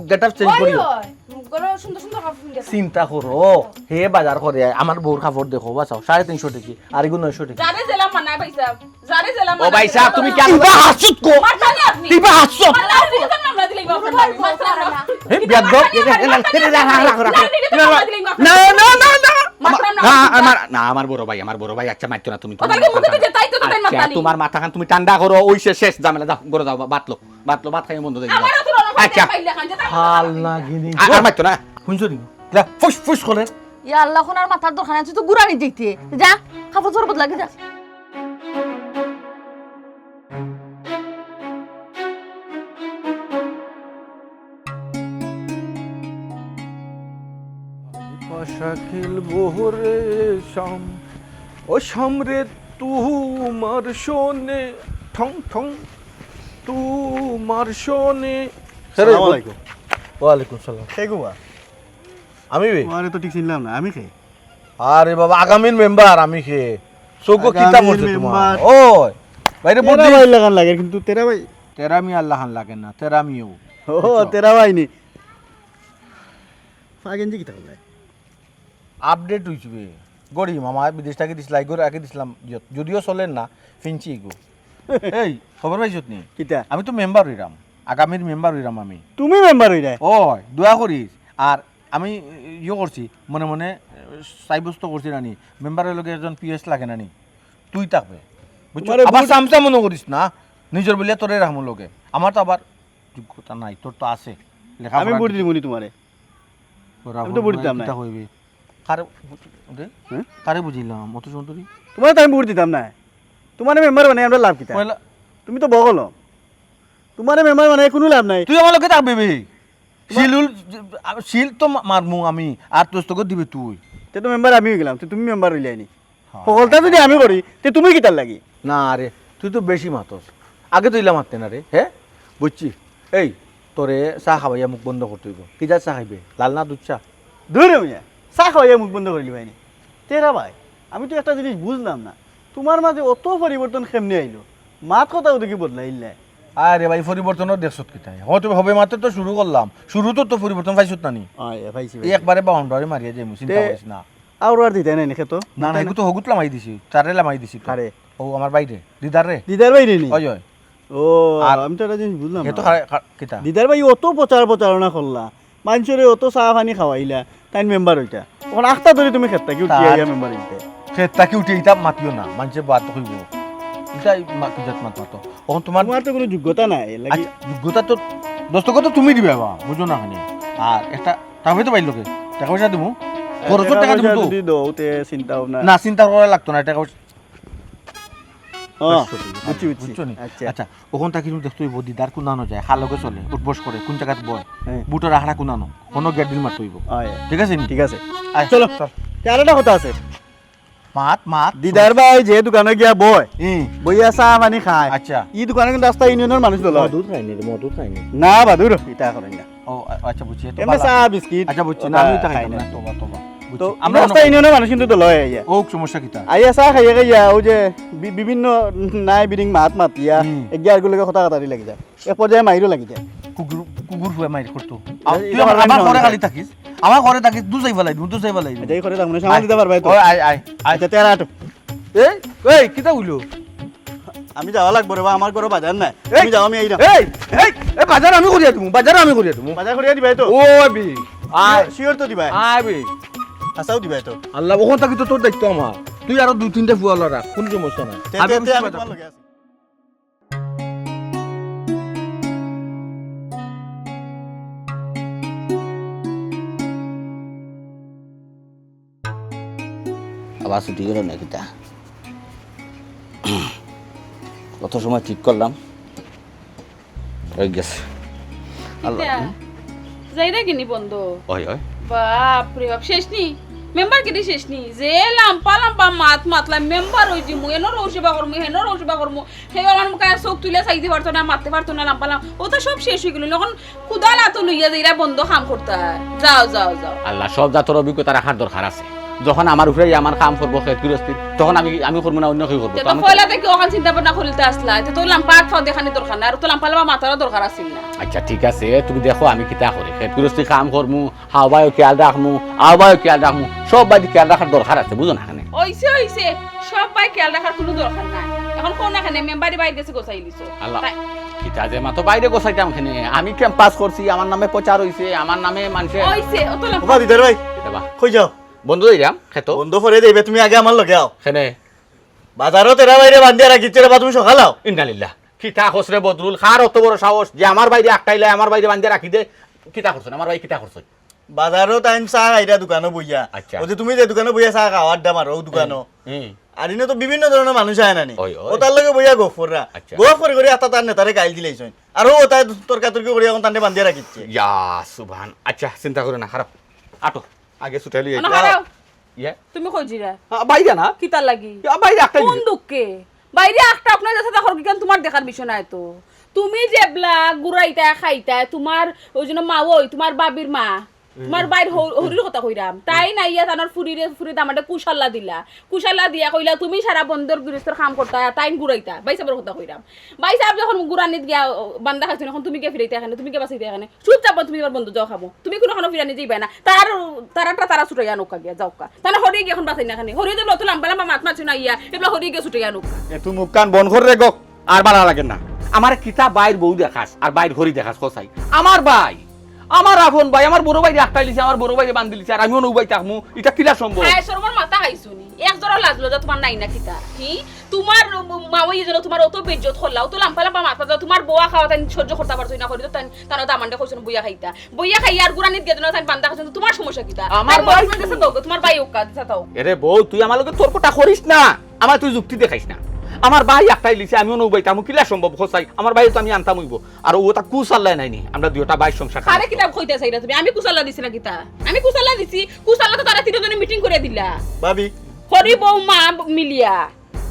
get up change ওই, করিও। ওই। গরো সুন্দর সুন্দর কাপড় পিন্দে। চিন্তা করো, হে বাজার করে, আমার বউর কাপড় দেখো, বাঁচাও, সাড়ে তিনশো টেকি, আর এগু নয়শো টেকি। যারে জেলা মানায় ভাইসাব, যারে জেলা ও মানায়। ভাইসাব, তুমি কেন ইবা হাসুত কো? মারতানি আপনি। ইবা হাসুত। মারতাম না, মামলা দিলে ইবা আপনার নামে। মারতাম না। হে, বেয়াদব। মারতাম না, মারতাম না, মারতাম না, মারতাম না। না, না, না, না। মারতাম না। না, আমার, না, আমার বড় ভাই, আমার বড় ভাই, আচ্ছা, মারতো না তুমি, তুমি ওদের মুখে মারতো না। যে তাই তো তাই আচ্ছা, মারতানি। তোমার মাথা খান তুমি ঠান্ডা করো, ওই শেষ, শেষ ঝামেলা, যাও, ঘরে যাও, বা-, বাতলো, বাতলো, ভাত খাইয়া বন্ধ যাই। আমারও তো রণ আচ্ছা। খাইতে পাইলে খান, যেটা হাল নাগিনি। আর, আর মারতো না। শুনছো নি? যা, ফুস ফুস করে। ইয়া আল্লাহ, কোন আর মাথার দরকার নাই, তুই তো গুড়ানি দিতে। যা, কাপড় চোপড় বদলা, যা। পাশা খেলবো রে শাম, ও শাম রে তোমার শোনে, ঠং ঠং তোমার শোনে। সালাম আলাইকুম। ওয়ালাইকুম সালাম। কে গো বা? আমি বে? আরে তো ঠিক চিনলাম না, আমি কে? আরে বাবা, আগামীর মেম্বার আমি কে? চোখো কিতা আগামীর পড়ছে তোমার? মেম্বার। ওই, বাইরে তেরা বুঝলি? ভাই লাগান লাগে, কিন্তু তেরা ভাই। তেরা মিয়া লাখান লাগে না, তেরা মিয়াও। ও, বুঝছো? তেরা ভাই নি। ফাগেন জি কিতা করলে? আপডেট হইছে বে। গড়ি মামা বিদেশ থাকি দিছলা, ইগোর আগে দিছলাম ইয়ত। যদিও চলের না, ফিনছি ইগো। এই, খবর পাইছত নি? কিতা? আমি তো মেম্বার হইরাম। আগামীর মেম্বার হইরাম আমি। তুমি মেম্বার হইরায়? ওই, দোয়া করিস। আর আমি ইয়ে করছি, মনে মনে, এ, সাব্যস্ত করছি নানি, মেম্বারর লগে একজন পিএস লাগে নানি, তুই থাকবে। বুঝছো? তোমারে আবার ভোট চামচা মনে করিস না, নিজর বলিয়া তোরে রাখমু লগে। আমার তো আবার যোগ্যতা নাই, তোর তো আছে, লেখাপড়া আমি ভোট দিমু নি তোমারে। ওরা আমি তো ভোট ভোট দিতাম না। কিতা কইবে? কারে বুঝ-, দে? হ্যাঁ? কারে বুঝিলাম? অত সুন্দরী? তোমারে তো আমি ভোট দিতাম না। তোমারে মেম্বার বানাই আমরা লাভ কিতা? পয়লা তুমি তো বগল। তোমারে মেম্বার বানাই কোনো লাভ নাই। তুই আমার লগে থাকবে বে। শিল উল-, শিল তো মা-, মারমু আমি, আর তোস্তগো দিবে তুই। তে তো মেম্বার আমি হয়ে গেলাম, তো তুমি মেম্বার হইলে আইনি। হ্যাঁ। হকলতা যদি আমি করি, তে তুমি কিতার লাগি? না রে, তুই তো বেশি মাতস। আগে তো ইলা মাততে না রে, হ্যাঁ? বুঝছি। এই, তোরে চা খাওয়াইয়া মুখ বন্ধ করতে হইব। কি যা চা খাইবে? লাল না দুধ চা? দূর মিয়া, চা খাওয়াইয়া মুখ বন্ধ করিলি ভাই নি। তেরা ভাই, আমি তো একটা জিনিস বুঝলাম না, তোমার মাঝে অত পরিবর্তন কেমনে আইলো? মাত কথা ওদিকে বদলাইল না। আরে ভাই, পরিবর্তনও দেখছত কিতায়? হয়তো হবে মাত্র তো শুরু করলাম, শুরু তো, তো পরিবর্তন পাইছত না নি? আয়, পাইছি, এই পাইছি। একবারে বাউন্ডারি মারিয়া যাইমু, চিন্তা তে করিস না। আর আর দিতে নাই নাকি তো? না, না, এগু তো হগুত লামাই দিছি, তারে লামাই দিছি তো। কারে? ও আমার বাইরে, দিদার রে। দিদার বাইরে নি? ওই, ওই। ও, আর আমি তো একটা জিনিস বুঝলাম এ তো না। খারা-, খা-, কিতা? দিদার ভাই অত প্রচার প্রচারণা করলা, মানষরে অত চা পানি খাওয়াইলা, তাইন মেম্বার অইতা। অখন আখতা ধরি তুমি খেত থাকি উঠি তার আইয়া মেম্বার অইতে। খেত থাকি উঠি ইতা মাতিও না, মানষে বাদ কইবো। ইতা মা-, কি জাত মাত মাতো? অখন তুমার তুমার তো কুনু যোগ্যতা নাই, এর লাগি আচ্ছা, যোগ্যতা তো, দস্তখত তো তুমি দিবায় বা, বুঝো না কেনে? আর একটা, টেকা পয়সা তো পাইলো কে? টেকা পয়সা দিমু। খরচর টেকা দিমু তো। যদি দেও, তে চিন্তা ভাবনা। না, চিন্তা করা লাগতো না, টেকা পয়সা ও, পাঁচশো টেকা। বুঝছি, বুঝছি। বুঝছো নি? আচ্ছা। আচ্ছা, অখন থাকি তুমি দেখতে অইবো, দিদার কুনানো যায়, কার লগে চলে, উঠবস করে, কুন জাগাত বয়, হ্যাঁ। বুটর আখড়া কুনানো, অনো গেট দিল মারতে অইবো। হয়। ঠিক আছে নি? ঠিক আছে। আয়, চলো। চল। তে আরেকটা কথা আছে। মাত, মাত। দিদার ভাই যে দোকানো গিয়া বয়, হুম। বইয়া চা পানি খায়, আচ্ছা। ই দোকানো কিন্তু আস্তা ইউনিয়নর মানুষ দলা অয়। মধু খাইনি রে, মধু খাইনি। না, বাদুর, ইতা করেন না। ও, আ-, আচ্ছা, বুঝছি। এমনে চা, বিস্কিট, আচ্ছা, বুঝছি। না, আমি ইতা খাইতাম না। তোবা, তোবা। বুঝছি। তো আমরা আস্তা ইউনিয়নর মানুষ কিন্তু দলা অয় আইয়া। ও, সমস্যা কিতা? আইয়া চা খাইয়া খাইয়া, ওই যে বি-, বিভিন্ন নাই বিরিং মাত মাতিয়া, হুম। এক গিয়ে আরগুর লগে কথা কাটারি লাগি যায়। এক পর্যায়ে মাইরও লাগি যায়। কুকুর, কুকুর ফুয়ে মাইর করতো। এই, তুই আমার, আমার ঘরে খালি থাকিস। আমার ঘরে থাকিস, দুষ যাই ফালাই দিমু, দুষ যাই ফালাই দিমু। আচ্ছা, এই ঘরে থাকবো না, সামাল দিতে পারবায় তো? ওই, আয়, আয়, আয়। আচ্ছা, তেরা আটো। এই, এই, কিতা অইলো? আমি যাওয়া লাগবো রে বা, আমার ঘরো বাজার নাই। এই, তুমি যাও, আমি আইরাম। এই, এই, এই, বাজার আমি করিয়া দিমু, বাজার আমি করিয়া দিমু। বাজার করিয়া দিবায় তো? ও, বি, আয়। শিওর তো দিবায়? আয়, বি। হাছাউ দিবায় তো? আল্লাহ, অখন থাকি তো তোর দায়িত্ব আমার। তুই আরো দুই তিনটা ফুয়া লড়া, কুনু সমস্যা নাই। তে, আমি তে, তে, বুঝতে আমি পারতাম। তোমার লগে আছি। আবার ছুটি গেল না কিতা? কত সময় ঠিক করলাম, রয়ে গেছে। আল্লাহ। কিতা? হুম? যাইরা কিনি বন্ধ? ওই, ওই। বাপ রে বাপ, শেষ নি? মেম্বার কিনি শেষ নি? যে লাম্বা লাম্বা মাত মাতলা, মেম্বার অই যিমু, এনর অউ সেবা করমু, হেনর অউ সেবা করমু, হে আমার মুখে চোখ তুলিয়া চাইতে পারতো না, মাততে পারতো না, লাম্বা লাম্বা। অতা সব শেষ অই গেল। অখন কুদাল আতো লইয়া যাইরা বন্ধ কাম করতা। যাও, যাও, যাও। আল্লাহ, সব জাতর অভিজ্ঞতা রাখার দরকার আছে। যখন আমার উপরে আমার কাম করবো, খেত গিরস্তি, তখন আমি, আমি করবো না, অন্য কেউ করবো। তে তো তো আমি তো পয়লা থাকি অখান চিন্তা ভাবনা করিলতা আছলা। তে তো লাম্বা আত পাও দেখানির দরকার না, আর তো লাম্বা লাম্বা মাতারও দরকার আছিল না। আচ্ছা, ঠিক আছে, তুমি দেখো আমি কিতা করি। খেত গিরস্তি কাম করমু, হাওবায়ও খেয়াল রাখমু, আওবায়ও খেয়াল রাখমু, সব বায়দি খেয়াল রাখার দরকার আছে, বুঝো না কেনে? অইছে, অইছে, সব বায় খেয়াল রাখার কুনু দরকার নাই। অখন কও না কেনে, মেম্বারি বাইর গেছে গোছাই লিছো। আল্লাহ, তাই কিতা যে মাতো বাইরে গোছাইতাম কেনে? আমি ক্যাম্পাস করছি, আমার নামে প্রচার অইছে, আমার নামে মানষে অইছে, অত লাম্বা ওবা দিদার ভাই, কিতা বা? কই যাও? বন্ধ দিলাম, খেতো। বন্ধ করে দেবে, তুমি আগে আমার লগে আও। কেনে? বাজারো তেরা বাইরে বান্ধিয়া রাখিছে রে বা, তুমি সকাল আও। ইন্নালিল্লাহ। কিতা কস রে বদরুল, কার অত বড় সাহস যে আমার বাইরে আটকাইলে, আমার বাইরে বান্ধিয়া রাখি দে? কিতা করছইন? আমার বাইরে কিতা করছইন? বাজারো তাইন চা খাইরা দোকানো বইয়া। আচ্ছা। অউ যে তুমি যে দোকানো বইয়া চা খাও, আড্ডা মারো, অউ দোকানো। হুম, হুম। আর ইনো তো বিভিন্ন ধরনর মানুষ আয় না নি? ওই, ওই। অউ তার লগে বইয়া গফ কররা। আচ্ছা। গফ করি করি আতা তার নেতারে গাইল দিলাইছইন। আর অউ তাই তর্কাতর্কি করি অখন তানরে বান্ধিয়া রাখিছে। ইয়া সুবহান। আচ্ছা, চিন্তা করো না, খারাপ। আটো, আগে ছুটাইলি আনো, খারাপ। ইয়া? তুমি কই যিরা? আ, বাইরে না। কিতার লাগি? ইয়া, বাইরে আটকাই কোন দিছে। দুঃখে? বাইরে আটকা আপনার কাছে দেখো, কিখান তোমার দেখার বিষয় নায় তো। তুমি যেবলা ঘুরাইতায়, খাইতায়, তোমার অউ যেন মা অই, তোমার ভাবির মা, তোমার বাইর হউ-, হউরির কথা কইরাম। তাইন আইয়া তানর ফুরিরে, ফুরি দামান্দরে কুশাল্লা দিলা। কুশাল্লা দিয়া কইলা, "তুমি সারা বন্দর গিরস্তর কাম করতায়, তাইন ঘুরাইতা।" ভাইসাবর কথা কইরাম। ভাইসাব যখন ঘুরানিত গিয়া, ও, বান্দা খাইছইন, অখন তুমি গিয়া ফিরাইতায় কেনে, তুমি গিয়া বাঁচাইতায় কেনে? চুপচাপ তুমি তোমার বন্দো যাও খামো। তুমি কুনুখানো ফিরানি যাইবায় না। তার, তারা, তারা ছুটাইয়া আনউক্কা গিয়া, যাউক্কা। তারা হরিয়ে গিয়া অখন বাঁচাইন না কেনে? হরিয়ে যাইবো, অত লাম্বা লাম্বা মাত মাতছইন আইয়া, এবলা হরিয়ে গিয়া ছুটাইয়া আনউক্কা। এ, তুই মুখখান বন্ধ করি রে গো, আর ভালা লাগে না। আমারে কিতা বাইর বউ দেখাস, আর বাইর হরি দেখাস, কছাই। আমার ভাই, আমার আপন ভাই, আমার বড় ভাইরে আটকাইলিছে, আমার বড় ভাইরে বান্ধিলিছে, আর আমি অনো উবাই থাকমু, ইটা কিলা সম্ভব? হায়, শরমর মাথা খাইছো নি? এক জরা লাজ লজ্জা তোমার নাই না কিতা? হি? তোমার মা অই যেন তোমার অত বেইজ্জত করলা, অত লাম্বা লাম্বা মাত মাতলা, তোমার বউ আখাও তাইন সহ্য করতা পারছইন না, করি তো তাইন, তানর দামান্দরে কইছইন বইয়া খাইতা। বইয়া খাইয়া আর ঘুরানিত গিয়া যেন তাইন বান্দা খাইছইন, তোমার সমস্যা কিতা? আমার তাইন ভাই মনে গেছে দৌড়, তোমার ভাই অউক্কা দিছা তাও। এরে বউ, তুই আমার লগে তর্কটা করিস না, আমারে তুই যুক্তি দেখাইস না। আমার ভাই আটকাইলিছে, আমি অনো উবাই থাকমু, কিলা সম্ভব, কছাই? আমার ভাইরে তো আমি আনতাম অইবো। আর অউ তা কুশাল্লায় নাই নি, আমরা দুইওটা ভাইর সংসার খারাপ। আরে কিতা কইতায় চাইরায় তুমি? আমি কুশাল্লা দিছি না কিতা? আমি কুশাল্লা দিছি? কুশাল্লা তো তারা তিনজনে মিটিং করিয়া দিলা। ভাবি। হরি বউ মা মিলিয়া।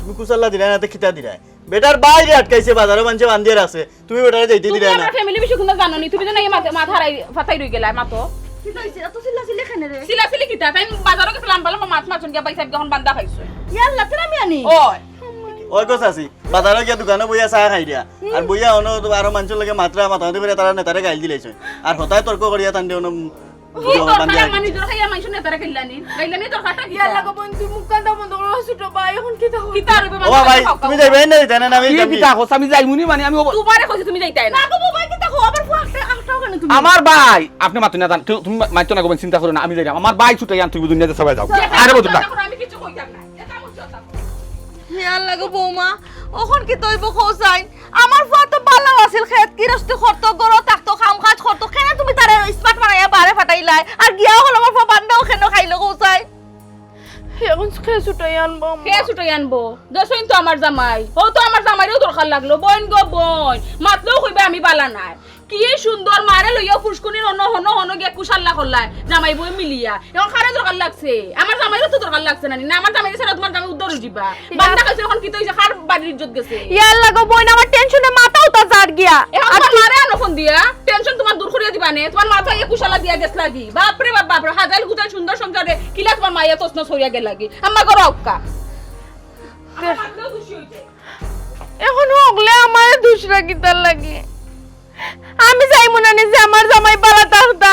তুমি কুশাল্লা দিরায় না, তে কিতা দিরায়? বেটার বাইরে আটকাইছে, বাজারো মানষে বান্ধিয়া রাখছে, তুমি বেটারে যাইতে দিরায় না। তুমি আমার ফ্যামিলি বিষয়ে কুন্তা জানো নি? তুমি তো না এই মাথা, মাথা হারাই, ফাতাই রই গেলায়, মাতো। কিতা অইছে? এত চিল্লাচিল্লি কেনে রে? চিল্লাচিল্লি কিতা? তাইন বাজারো গেছে লাম্বা লাম্বা মাত মাতছইন গিয়া, ভাইসাব গিয়া অখন বান্দা খাইছইন। ইয়াল্লা, তেরা মিয়া নি? ওই। ওই গো চাচি, বাজারো গিয়া দোকানো বইয়া চা খাইরা। আর বইয়া অনো তো আরো মানষর লগে মাতরা মাতামাতি করিয়া তারা নেতারে গাইল দিলাইছইন। আর হতায় তর্ক করিয়া তানরে অনো কি দরকার আমার নিজর খাইয়া মানষর নেতারে গাইল্লানি? গাইল্লানি দরকারটা কিতা? ইয়াল্লা গো বইন, তুই মুখ কান্দা বন্ধ করো, ছোট ভাই, এখন কিতা করবি? কিতা আর অইবো? ও ভাই, তুমি যাইবায় না, জানো না, আমি কি যাইমু। কিতা কস? আমি যাইমু নি মানে, আমি অব- তোমারে কইছি তুমি যাইতায় না। না গো বাবা, কিতা কও? আবার ফুয়া একটা, একটাও কেন তুমি? আমার ভাই, আপনে মাতইন না, জান, তু-, তুমি মাতইন না গো বইন, চিন্তা করো না, আমি যাইরাম। আমার ভাই ছুটাইয়া আনতো, বুঝইন না যে সবাই যাও। আরে বুঝইন না। আমি কিচ্ছু কইতাম না। এটা বুঝছো, তা বুঝছো। ইয়াল্লা গো বৌমা, অখন কিতা অইবো কও চাইন? আমার ফুয়া তো ভালা আছিল, খেত গিরস্তি করতো, ঘরো থাকতো, কাম কাজ করতো, কেনে তুমি তারে smart বানাইয়া বারে ফাটাইলায়? আর গিয়া অখন আমার ফুয়া বান্দাও কেনে খাইলো কও চাইন? এখন কে ছুটাই আনবো আম্মা? কে ছুটাই আনবো? দেখছইন তো আমার জামাই, অউ তো আমার জামাইরেও দরকার লাগলো, বইন গো বইন, মাতলেও কইবা আমি ভালা নায়। কি সুন্দর মারে লইয়া ফুসকুনির অনো হনো হনো গিয়া কুশাল্লা করলায় জামাই বউ মিলিয়া। এখন কারে দরকার লাগছে? আমার জামাইরও তো দরকার লাগছে না নি? না, আমার জামাইরে ছাড়া তোমার জামাই উদ্ধার অই যিবা। বান্দা খাইছে, এখন কিতা অইছে? কার বাড়ির ইজ্জত গেছে? ইয়াল্লা গো বইন, আমার tension-এ মাথা উতা জার গিয়া। এখন আর তোমার মারে আনো ফোন দিয়া, tension তোমার দূর করিয়া দিবা নে। তোমার মা তো এই কুশালা দিয়া গেছলাগি। বাপরে বাপ, বাপরে, হাজাইল গুজাইল সুন্দর সংসারে কিলা তোমার মাইয়া তছনছ অইয়া গেলাগি। আম্মা করো অক্কা। আমার মাতলেও খুশি অইছে। এখন হকলে আমারে দুষরা কিতার লাগি? আমি চাইমু না নি যে আমার জামাই ভালা থাকতা।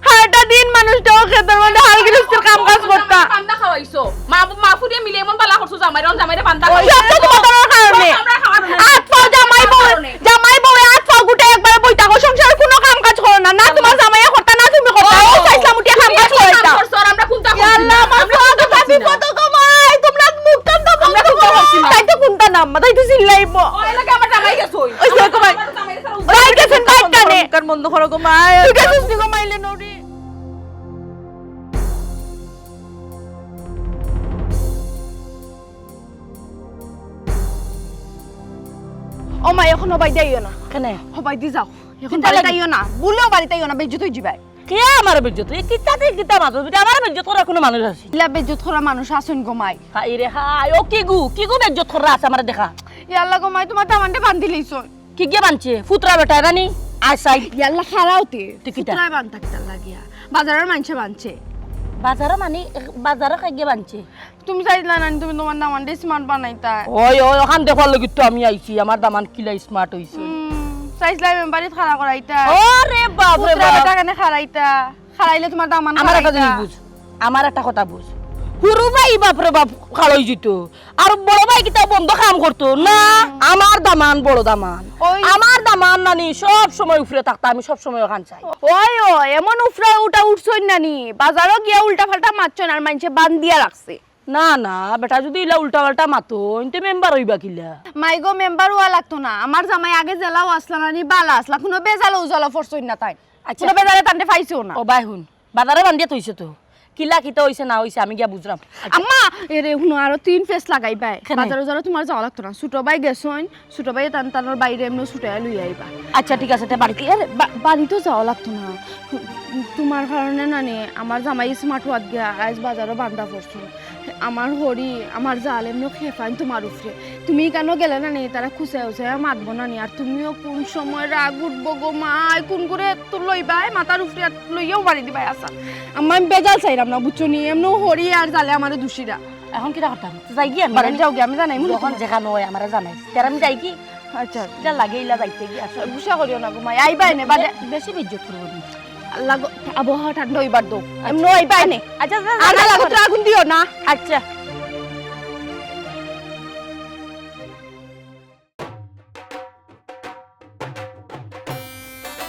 সারাটা দিন মানুষটাও খেতর মধ্যে হাল গিরস্তির কাম কাজ করতা। বান্দা খাওয়াইছো। মা, মা ফুরিয়ে মিলে এমন ভালা করছো জামাইরে, অন জামাইরে বান্দা খাওয়াইছো। সব তো তোমার কারণে। সব আমরার কারণে। আত পাও জামাই বউ, জামাই বউ আত পাও গুটে একবারে বই থাকো, সংসারে কুনু কাম কাজ করো না। না তোমার জামাইয়ে করতা, না তুমি করতা। ও। ও চাইছলাম উঠিয়া কাম কাজ করতা। করছো, আর আমরা কুনতা করছি না? আল্লাহ, আমার আমরা কুনতা করছি না? বিপদ গো মাই, তোমরা মুখ কান্দা বন্ধ করো। তাই তো কুনতা নাম, তাই তো চিল্লাইবো। ও এলাকা আমার জামাই গেছে। ওই যে গো মাই। ভাই গেছেন, ভাই কানে। কান বন্ধ করো গো মাই। তুই গেছিস নি গো মাইলে নড়ি। ও মাই, এখন হবাই দিও না। কেনে? হবাই দি যাও। এখন বাড়িত আইও না। ভুলেও বাড়িত আইও না, বেইজ্জত অই যিবায়। কে আমার বেইজ্জত? এই কিতাতে কিতা মাতো? আমারে বেইজ্জত করার কুনু মানুষ আছে? ইলা বেইজ্জত করা মানুষ আছইন গো মাই। হায় রে হায়, ও কিগু, কিগু বেইজ্জত করা আছে আমারে দেখা। ইয়াল্লা গো মাই, তোমার দামান্দে বান্দি লইছইন। কিগিয়ে বানছে? ফুতরা বেটায় নানি? আয় চাই। ইয়াল্লা খাড়াও তে। তে কিতা? ফুতরায় বানতা কিতার লাগিয়া? বাজারর মানষে বানছে। বাজারর মানে, বাজারর কিগিয়ে বানছে? তুমি চাইছলা না নি, তুমি তোমার দামান্দরে smart বানাইতায়। ওই, ওই, অখান দেখবার লাগি তো আমি আইছি, আমার দামান্দ কিলা smart অইছে। হুম, চাইছলায় মেম্বারিত খাড়া করাইতায়। ওরে বাপ রে বাপ। ফুতরা বেটা কেনে খাড়াইতা? খাড়াইলে তোমার দামান্দ খাড়াইতা। আমার একটা জিনিস বুঝ, আমার একটা কথা বুঝ। হুরু ভাই বাপ রে বাপ খাড়াই যিতো, আর বড় ভাই কিতা বন্ধ কাম করতো না? হুম। আমার দামান্দ বড় দামান্দ। ওই আমার দামান্দ নানি সব সময় উফরে থাকতা, আমি সব সময় অখান চাই। ওই, ওই, এমন উফরা উঠা উঠছইন নানি, বাজারো গিয়া উল্টা পাল্টা মাতছইন আর মানষে বান্দিয়া রাখছে। না, না, বেটা যুদি ইলা উল্টা পাল্টা মাতো, ইনতে মেম্বার অইবা কিলা? মাই গো, মেম্বার অওয়া লাগতো না। আমার জামাই আগে যেলাও আছলা নানি, ভালা আছলা। কুনু বেজালো উজালো পড়ছইন না তাইন। আচ্ছা। কুনু বেজালে তানরে পাইছো না। ও ভাই হুন, বাজারে বান্দিয়া থইছে তো। কিলা কিতা অইছে না অইছে আমি গিয়া বুঝরাম। আচ্ছা। আম্মা, এরে হুনো, আরো তিন ফেস লাগাইবায়। কেনে? বাজারো যাওয়া তোমার যাওয়া লাগতো না। ছোট ভাই গেছইন, ছোট ভাইয়ে তান তানর বাইরে এমনে ছুটাইয়া লইয়া আইবা। আচ্ছা, ঠিক আছে, তে বাড়িত। এরে, বা-, বাড়িত যাওয়া লাগতো না। তোমার কারণে নানি আমার জামাই smart অওয়াত গিয়া আইজ বাজারো বান্দা পড়ছে। আমার হরি, আমার জাল এমনে খেপাইন তোমার উফরে। তুমি কেনে গেলে নানি, তারা খুশায় উসায় মাতবো নানি। আর তুমিও কুন সময় রাগ উঠবো গো মাই, কুন করে তো লইবায়, মাথার উফরে আর লইয়াও মারি দিবায় আছাড়। আম্মা, আমি বেজাল চাইরাম না, বুঝছো নি? এমনেও হরি আর জালে আমারে দুষিরা। এখন কিতা করতাম? যাইগি আমি, বাড়িত যাওগি, আমি জানাইমু নি যখন তুমারে। যেখান অয় আমারে জানাইস। তে আমি যাইগি? আচ্ছা। ইটা লাগে, ইলা যাইতে গিয়া আসলে। গুসা করিও না গো মাই, আইবায় নে, বাদে। বে-, বেশি বেইজ্জত করবো নি। আল্লাহ গো, আবহাওয়া ঠান্ডা অইবার দেও। আচ্ছা। এমনে আইবায় নে। আচ্ছা, আচ্ছা, আর আচ্ছা, লাগো আচ্ছা। তো আগুন দিও না। আচ্ছা।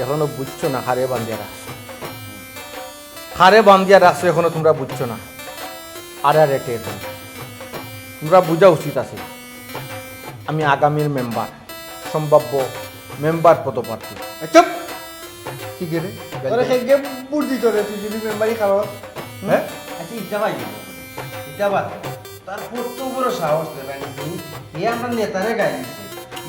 এখনো বুঝছো না, কারে বান্ধিয়া রাখছো। কারে বান্ধিয়া রাখছো, এখনো তুমরা বুঝছো না। আরে, আরে, কে তুমি? তুমরা বুঝা উচিত আছে, আমি আগামীর মেম্বার, সম্ভাব্য মেম্বার পদপ্রার্থী। এ, চুপ! কি কে রে? তোরে কে কে ভোট দিত রে, তুই যদি মেম্বারি খাওয়া? হ্যাঁ? আচ্ছা, ইটা ভাই, ইটা বাদ। তার কত বড় সাহস দেখইন নি? এ আমরা নেতারে গাইল দিছে।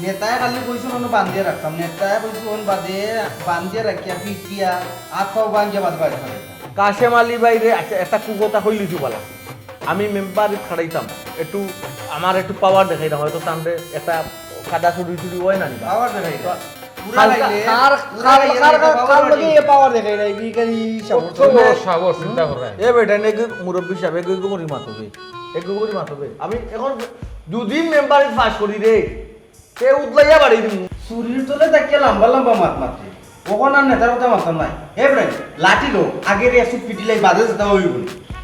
নেতায় খালি কইছে অনো বান্ধিয়া রাখতাম। নেতায় কইছে অন বাদে বান্ধিয়া রাখিয়া পিটিয়া আত পাও ভাঙ্গিয়া বাদ বাড়ি ফালাইতাম। কাশেম আলী ভাইরে, আচ্ছা, একটা কুকথা কইলিছি বালা। আমি মেম্বারি খাড়াইতাম, একটু আমার একটু পাওয়ার দেখাইতাম, হয়তো তানরে একটা কাদা চুরি টুরি অয় না নি বা? পাওয়ার দেখাইতাম। পুরা হালকা, লাইলে, কার, পুরা কার, লাইলে কার, এটা কার, পাওয়ার কার লগে বাড়ি। এ পাওয়ার দেখাই না, এই বিকারি সাহস। কত বড় সাহস, চিন্তা করো। এ বেটা, এগু মুরব্বি সাব, এগু, এগু করি মাতবে। এগু করি মাতবে। আমি এখন যদি মেম্বারি পাস করি রে, তে উদলাইয়া বাড়ি দিমু। চুরির তলে থাকিয়া লম্বা লম্বা মাত মাতে। অখন আর নেতার কথা মাততাম নায়। এ ইব্রাহিম, লাঠি লো, আগে রে সুট পিটিলাই, বাদে যেতা অইবো।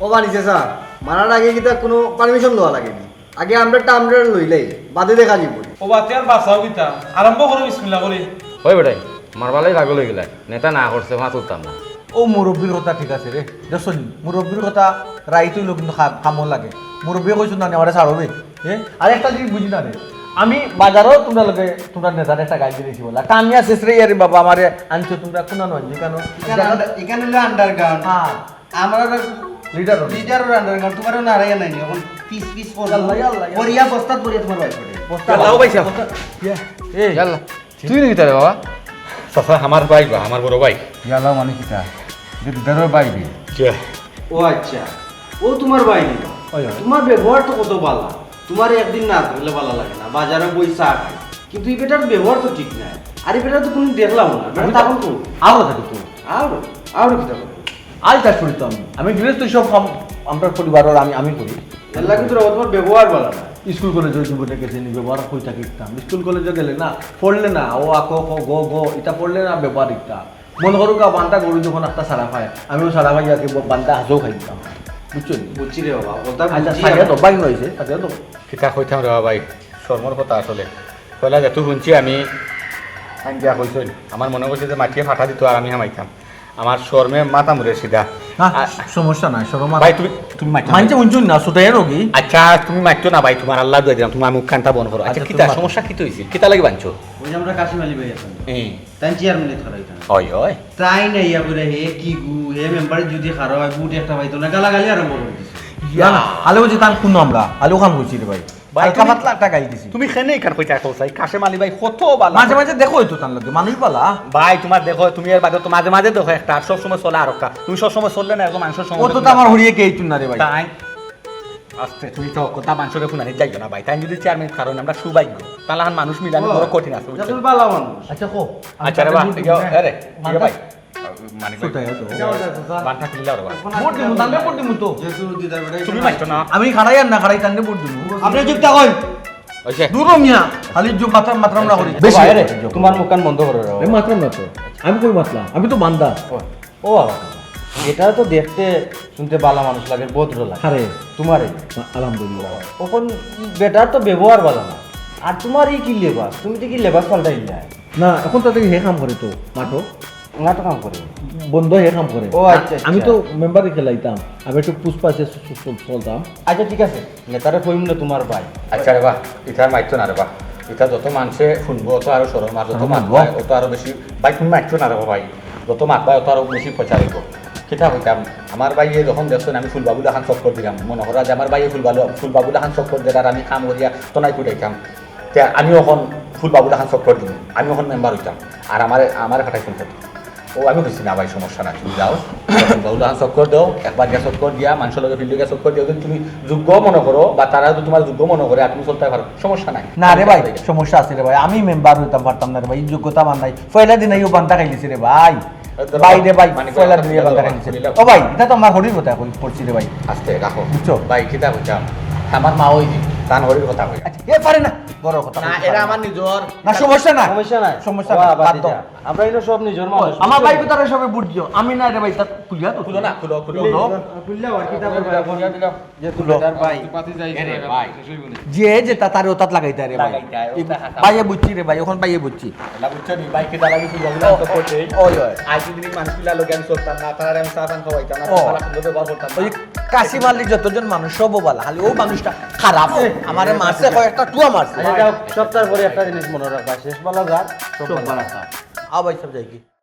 ও বানিছে স্যার, মারার আগে কিতা কুনু পারমিশন লওয়া লাগেনি? আগে আমরারটা আমরা লইলাই, বাদে দেখা যাইবো। ও বাতে আর বাঁচাও কিতা? আরম্ভ করো বিসমিল্লাহ করি। ওই বেটাই, মারবালাই পাগল অইগেলা। নেতা না করছে, ফাঁস উঠতাম না। ও মুরব্বির কথা ঠিক আছে রে, দেখছো নি? মুরব্বির কথা রাইত অইলো কিন্তু খা-, কামো লাগে। মুরব্বিয়ে কইছইন না নি, আমারে ছাড়ো বে। এ? আর একটা জিনিস বুঝি না রে, আমি বাজারো তুমরার লগে, তুমরার নেতারে একটা গাইল দিলাইছি বলা। টানিয়া শেষ রে, আরে বাবা, আমারে আনছো তুমরা, কুনানো আনছো, কেন? ইখান under-, ইখান অইলো underground। হ্যাঁ। আমরার লিডার অইলো। লিডারর underground, তুমারেও নাড়াইয়া নাইনি, অখন পিস পিস করবো। ইয়াল্লা, ইয়াল্লা, ইয়াল্লা। করিয়া বস্তাত ভরিয়া তুমার বাইর করে। বস্তাত। ইয়াল্লা, ও ভাই সাহেব। বস্তাত। ইয়ে, এই। ইয়াল্লা। তুই নি কিতা রে বাবা? চাচা, আমার ভাই বা, আমার বড় ভাই। ইয়াল্লা মানে কিতা? যে দিদারর ভাই রে। কে? ও আচ্ছা, ও তুমার ভাই নি বা? ওই, ওই। তুমার ব্যবহার তো কত বালা। তুমার একদিন না দেখলে বালা লাগে না, বাজারো বই চা খাই। কিন্তু ই বেটার ব্যবহার তো ঠিক নায়। আর ই বেটা তো কুনুদিন দেখলাম না, বেটা আমি তো তখন তো। আরো থাকি তো। আরো, আরো কিতা করবো? আলতা করি তো আমি। আমি গৃহস্থ সব কাম আমরার পরিবারর আমি, আমি করি। এর লাগি তো রে বাবা তুমার ব্যবহার বালা না। স্কুল কলেজর জীবনে গেছে নি ব্যবহার কই থাকি শিখতাম। স্কুল কলেজো গেলে না, পড়লে না, অ আ ক খ গ ঘ, ইতা পড়লে না ব্যবহার শিখতাম। মনো করো গা, বান্দা গরু যখন একটা ছাড়া পায়, আমিও ছাড়া পাই আর কি, ব-, বান্দা হাঁসও খাই দিতাম। বুঝছো নি? বুঝছি রে বাবা, কথা আচ্ছা, বুঝছি সারিয়া আমি। তো বাইর অইছে, সারিয়া তো। কিতা কইতাম রে বাবা ভাই, শরমর কথা আসলে। পয়লা যেহেতু হুনছি আমি, আইন দিয়া কইছইন, আমার মনে করছে যে মাটিয়ে ফাটা দিত আর আমি হামাইতাম। আমার শরমে মাথা মুড়ে সিধা। না, আ- সমস্যা নাই, শরম আর ভাই, তুমি, তুমি মাতিও না। মানছে হুনছইন না, সুতাইয়া রোগী। আচ্ছা, তুমি মাতিও না ভাই, তুমার আল্লাহ দোয়া দিলাম, তুমার মুখ কানটা বন্ধ করো। আচ্ছা, আচ্ছা, কিতা, তুমি মাতো। সমস্যা কিতা অইছে? কিতা লাগি বানছো? ওই যে আমরা কাশিম আলী ভাই আছেন। হুম। তাই চেয়ারম্যানে খাড়াইতাম। ওই, ওই। তাই নাই ইয়া করে, হে কি গু, হে মেম্বারে যদি খাড়া হয়, ভোট একটা পাইতো না, গালাগালি আরম্ভ করে দিছে। ইয়া। না, না, আলে ওই যে তার কুনো আমরা, আলে ওখান কইছি রে ভাই। ভাই, হালকা তুমি, পাতলা একটা গাইল দিছি। তুমি কেনে ইখান কইতায় কও চাই? কাশেম আলী ভাই কত বালা। মাঝে মাঝে দেখা অইতো তার লগে, মানুষ বালা। ভাই, তুমার দেখো, তুমি এর বাদে তো মাঝে মাঝে দেখো একটা, আর সব সময় চলে আরোকটা। তুমি সব সময় চললে না, এরকম মানুষর সঙ্গে ও তো তুমি আমার হরিয়ে কে ইতুন না রে ভাই। তাই আস্তে, তুমি তো কথা মানুষরে হুনানি যাইও না ভাই। তাই যদি চেয়ারম্যান কারণ আমরা সৌভাগ্য, তাহলে এখন মানুষ মিলানি ও, বড় কঠিন আছে, বুঝছো? যত বালা মানুষ। আচ্ছা, কো, আচ্ছা রে বা, ঠিক আছে, আরে, ঠিক আছে ভাই। মানিক ভাই। সুতাইয়া তো। বানটা খুলিলা রে বা। ভোট দিমু, তাহলে ভোট দিমু তো। যেহেতু দিদার বেটা তুমি মাতছো না। আমি খাড়াই আর না খাড়াই, তাহলে ভোট দিমু। আপনি চুপ থাকইন। ওই যে। দূর মিয়া, খালি জু-, মাতরাম, মাতরাম না করি। বেশি বাইরে, তুমার মুখ কান বন্ধ করো রে। আমি মাতরাম না তো। আমি কই মাতলাম? আমি তো বান্দা। ও, ও বাবা, এটা তো দেখতে শুনতে বালা মানুষ লাগে, ভদ্র লাগে। আরে। তুমারে। আলহামদুলিল্লাহ। অখন বেটার তো ব্যবহার বালা না। আর তুমার ই কি লেবাস? তুমি তো কি লেবাস পাল্টাইলা? না, অখন তাতে হে কাম করে তো, মাঠো। মাঠো কাম করে? বন্ধ হে কাম করে। ও, আচ্ছা, আচ্ছা। আমি তো মেম্বারি খেলাইতাম, আমি একটু পুষ্পা সে সু-, সু-, সু-, চলতাম। আচ্ছা, ঠিক আছে, নেতারে কইমু না তুমার ভাই। আচ্ছা রে বা, ইতা মাতিও না রে বা। ইতা যত মানষে হুনবো, অত আরো শরম, আর যত মাত অয়, অত আরো বেশি। ভাই, তুমি মাতিও না রে বা ভাই। যত মাত অয়, অত আরো বেশি প্রচার অইবো। কিতা কইতাম, আমার ভাইয়ে যখন দেখছইন আমি ফুলবাবুলা খান চক্কর দিলাম, মনো করো যে আমার ভাইয়ে ফুলবাবু-, ফুলবাবুলা খান চক্কর দিলার আমি কাম করিয়া তো নাই ফুটাইতাম। তে আমি অখন ফুলবাবুলা খান চক্কর দিমু, আমি অখন মেম্বার অইতাম, আর আমারে, আমারে খাটাইছইন কেনে? ও, আমি কইছি, "না ভাই, সমস্যা নাই, তুমি যাও, ফুলবাবুলা খান চক্কর দেও, একবার গিয়া চক্কর দিয়া, মানষর লগে ফিল্ডো গিয়া চক্কর দিয়া, যদি তুমি যোগ্য মনো করো বা তারা যদি তুমার যোগ্য মনো করে, আর তুমি চলতায় পারো, সমস্যা নাই।" না রে ভাই, সমস্যা আছে রে ভাই, আমি মেম্বার অইতাম পারতাম না রে ভাই, ই যোগ্যতা আমার নাই। পয়লা দিন আইও বান্দা খাইলিছি রে ভাই। এ, ধরো, ভাই রে ভাই, মানিক পয়লা ভাই, দিন আইও বান্দা খাইলিছি। ও ভাই, ইতা তো আমার হরির কথা কই পড়ছি রে ভাই। আস্তে রাখো। বুঝছো? ভাই, কিতা কইতাম? আমার মা ওই দিন, তান হরির কথা কই। আচ্ছা, এ পারে না, ঘরর কথা না, কইতে এরা পারে না। আমার নিজর। না, সমস্যা না। সমস্যা নাই। সমস্যা বাহ, নাই, বাদ বাদ দে দাও। যা। আমরা ইনো সব নিজর মানুষ। আমার ভাই কোথায় সবে ভোট দিও? আমি না রে ভাই, তা খুলিয়া তো। খুলো না, খুলো, খুলো। খুলো। খুললে আবার কিতা করবে এখন? যে তুই তার ভাই। এরে ভাই। যে যে তা তারে ওতাত লাগাইতে রে ভাই। লাগাইতে হয়, এই ওটা হাতা। ভাইয়ে বুঝছি রে ভাই, অখন ভাইয়ে বুঝছি। এলা বুঝছো নি? ভাই কিতা লাগি তুই বললাম তো করতে। ওই, ওই। আজ দিন মানুষগুলা লগে আমি চলতাম না, তারা আমি চা পান খাওয়াইতাম না, ও। তারা সুন্দর ব্যবহার করতাম না। ওই কাশিম আলী যতজন মানুষ সব বালা, খালি ও মানুষটা খারাপ। আমারে মারছে, কয়েকটা টুয়া মারছে। আচ্ছা, যাও, সপ্তাহ পরে একটা জিনিস মনে রাখবা, শেষ বালা যার, সব সব বালা। বালা। আ ভাই, সব যাই কি?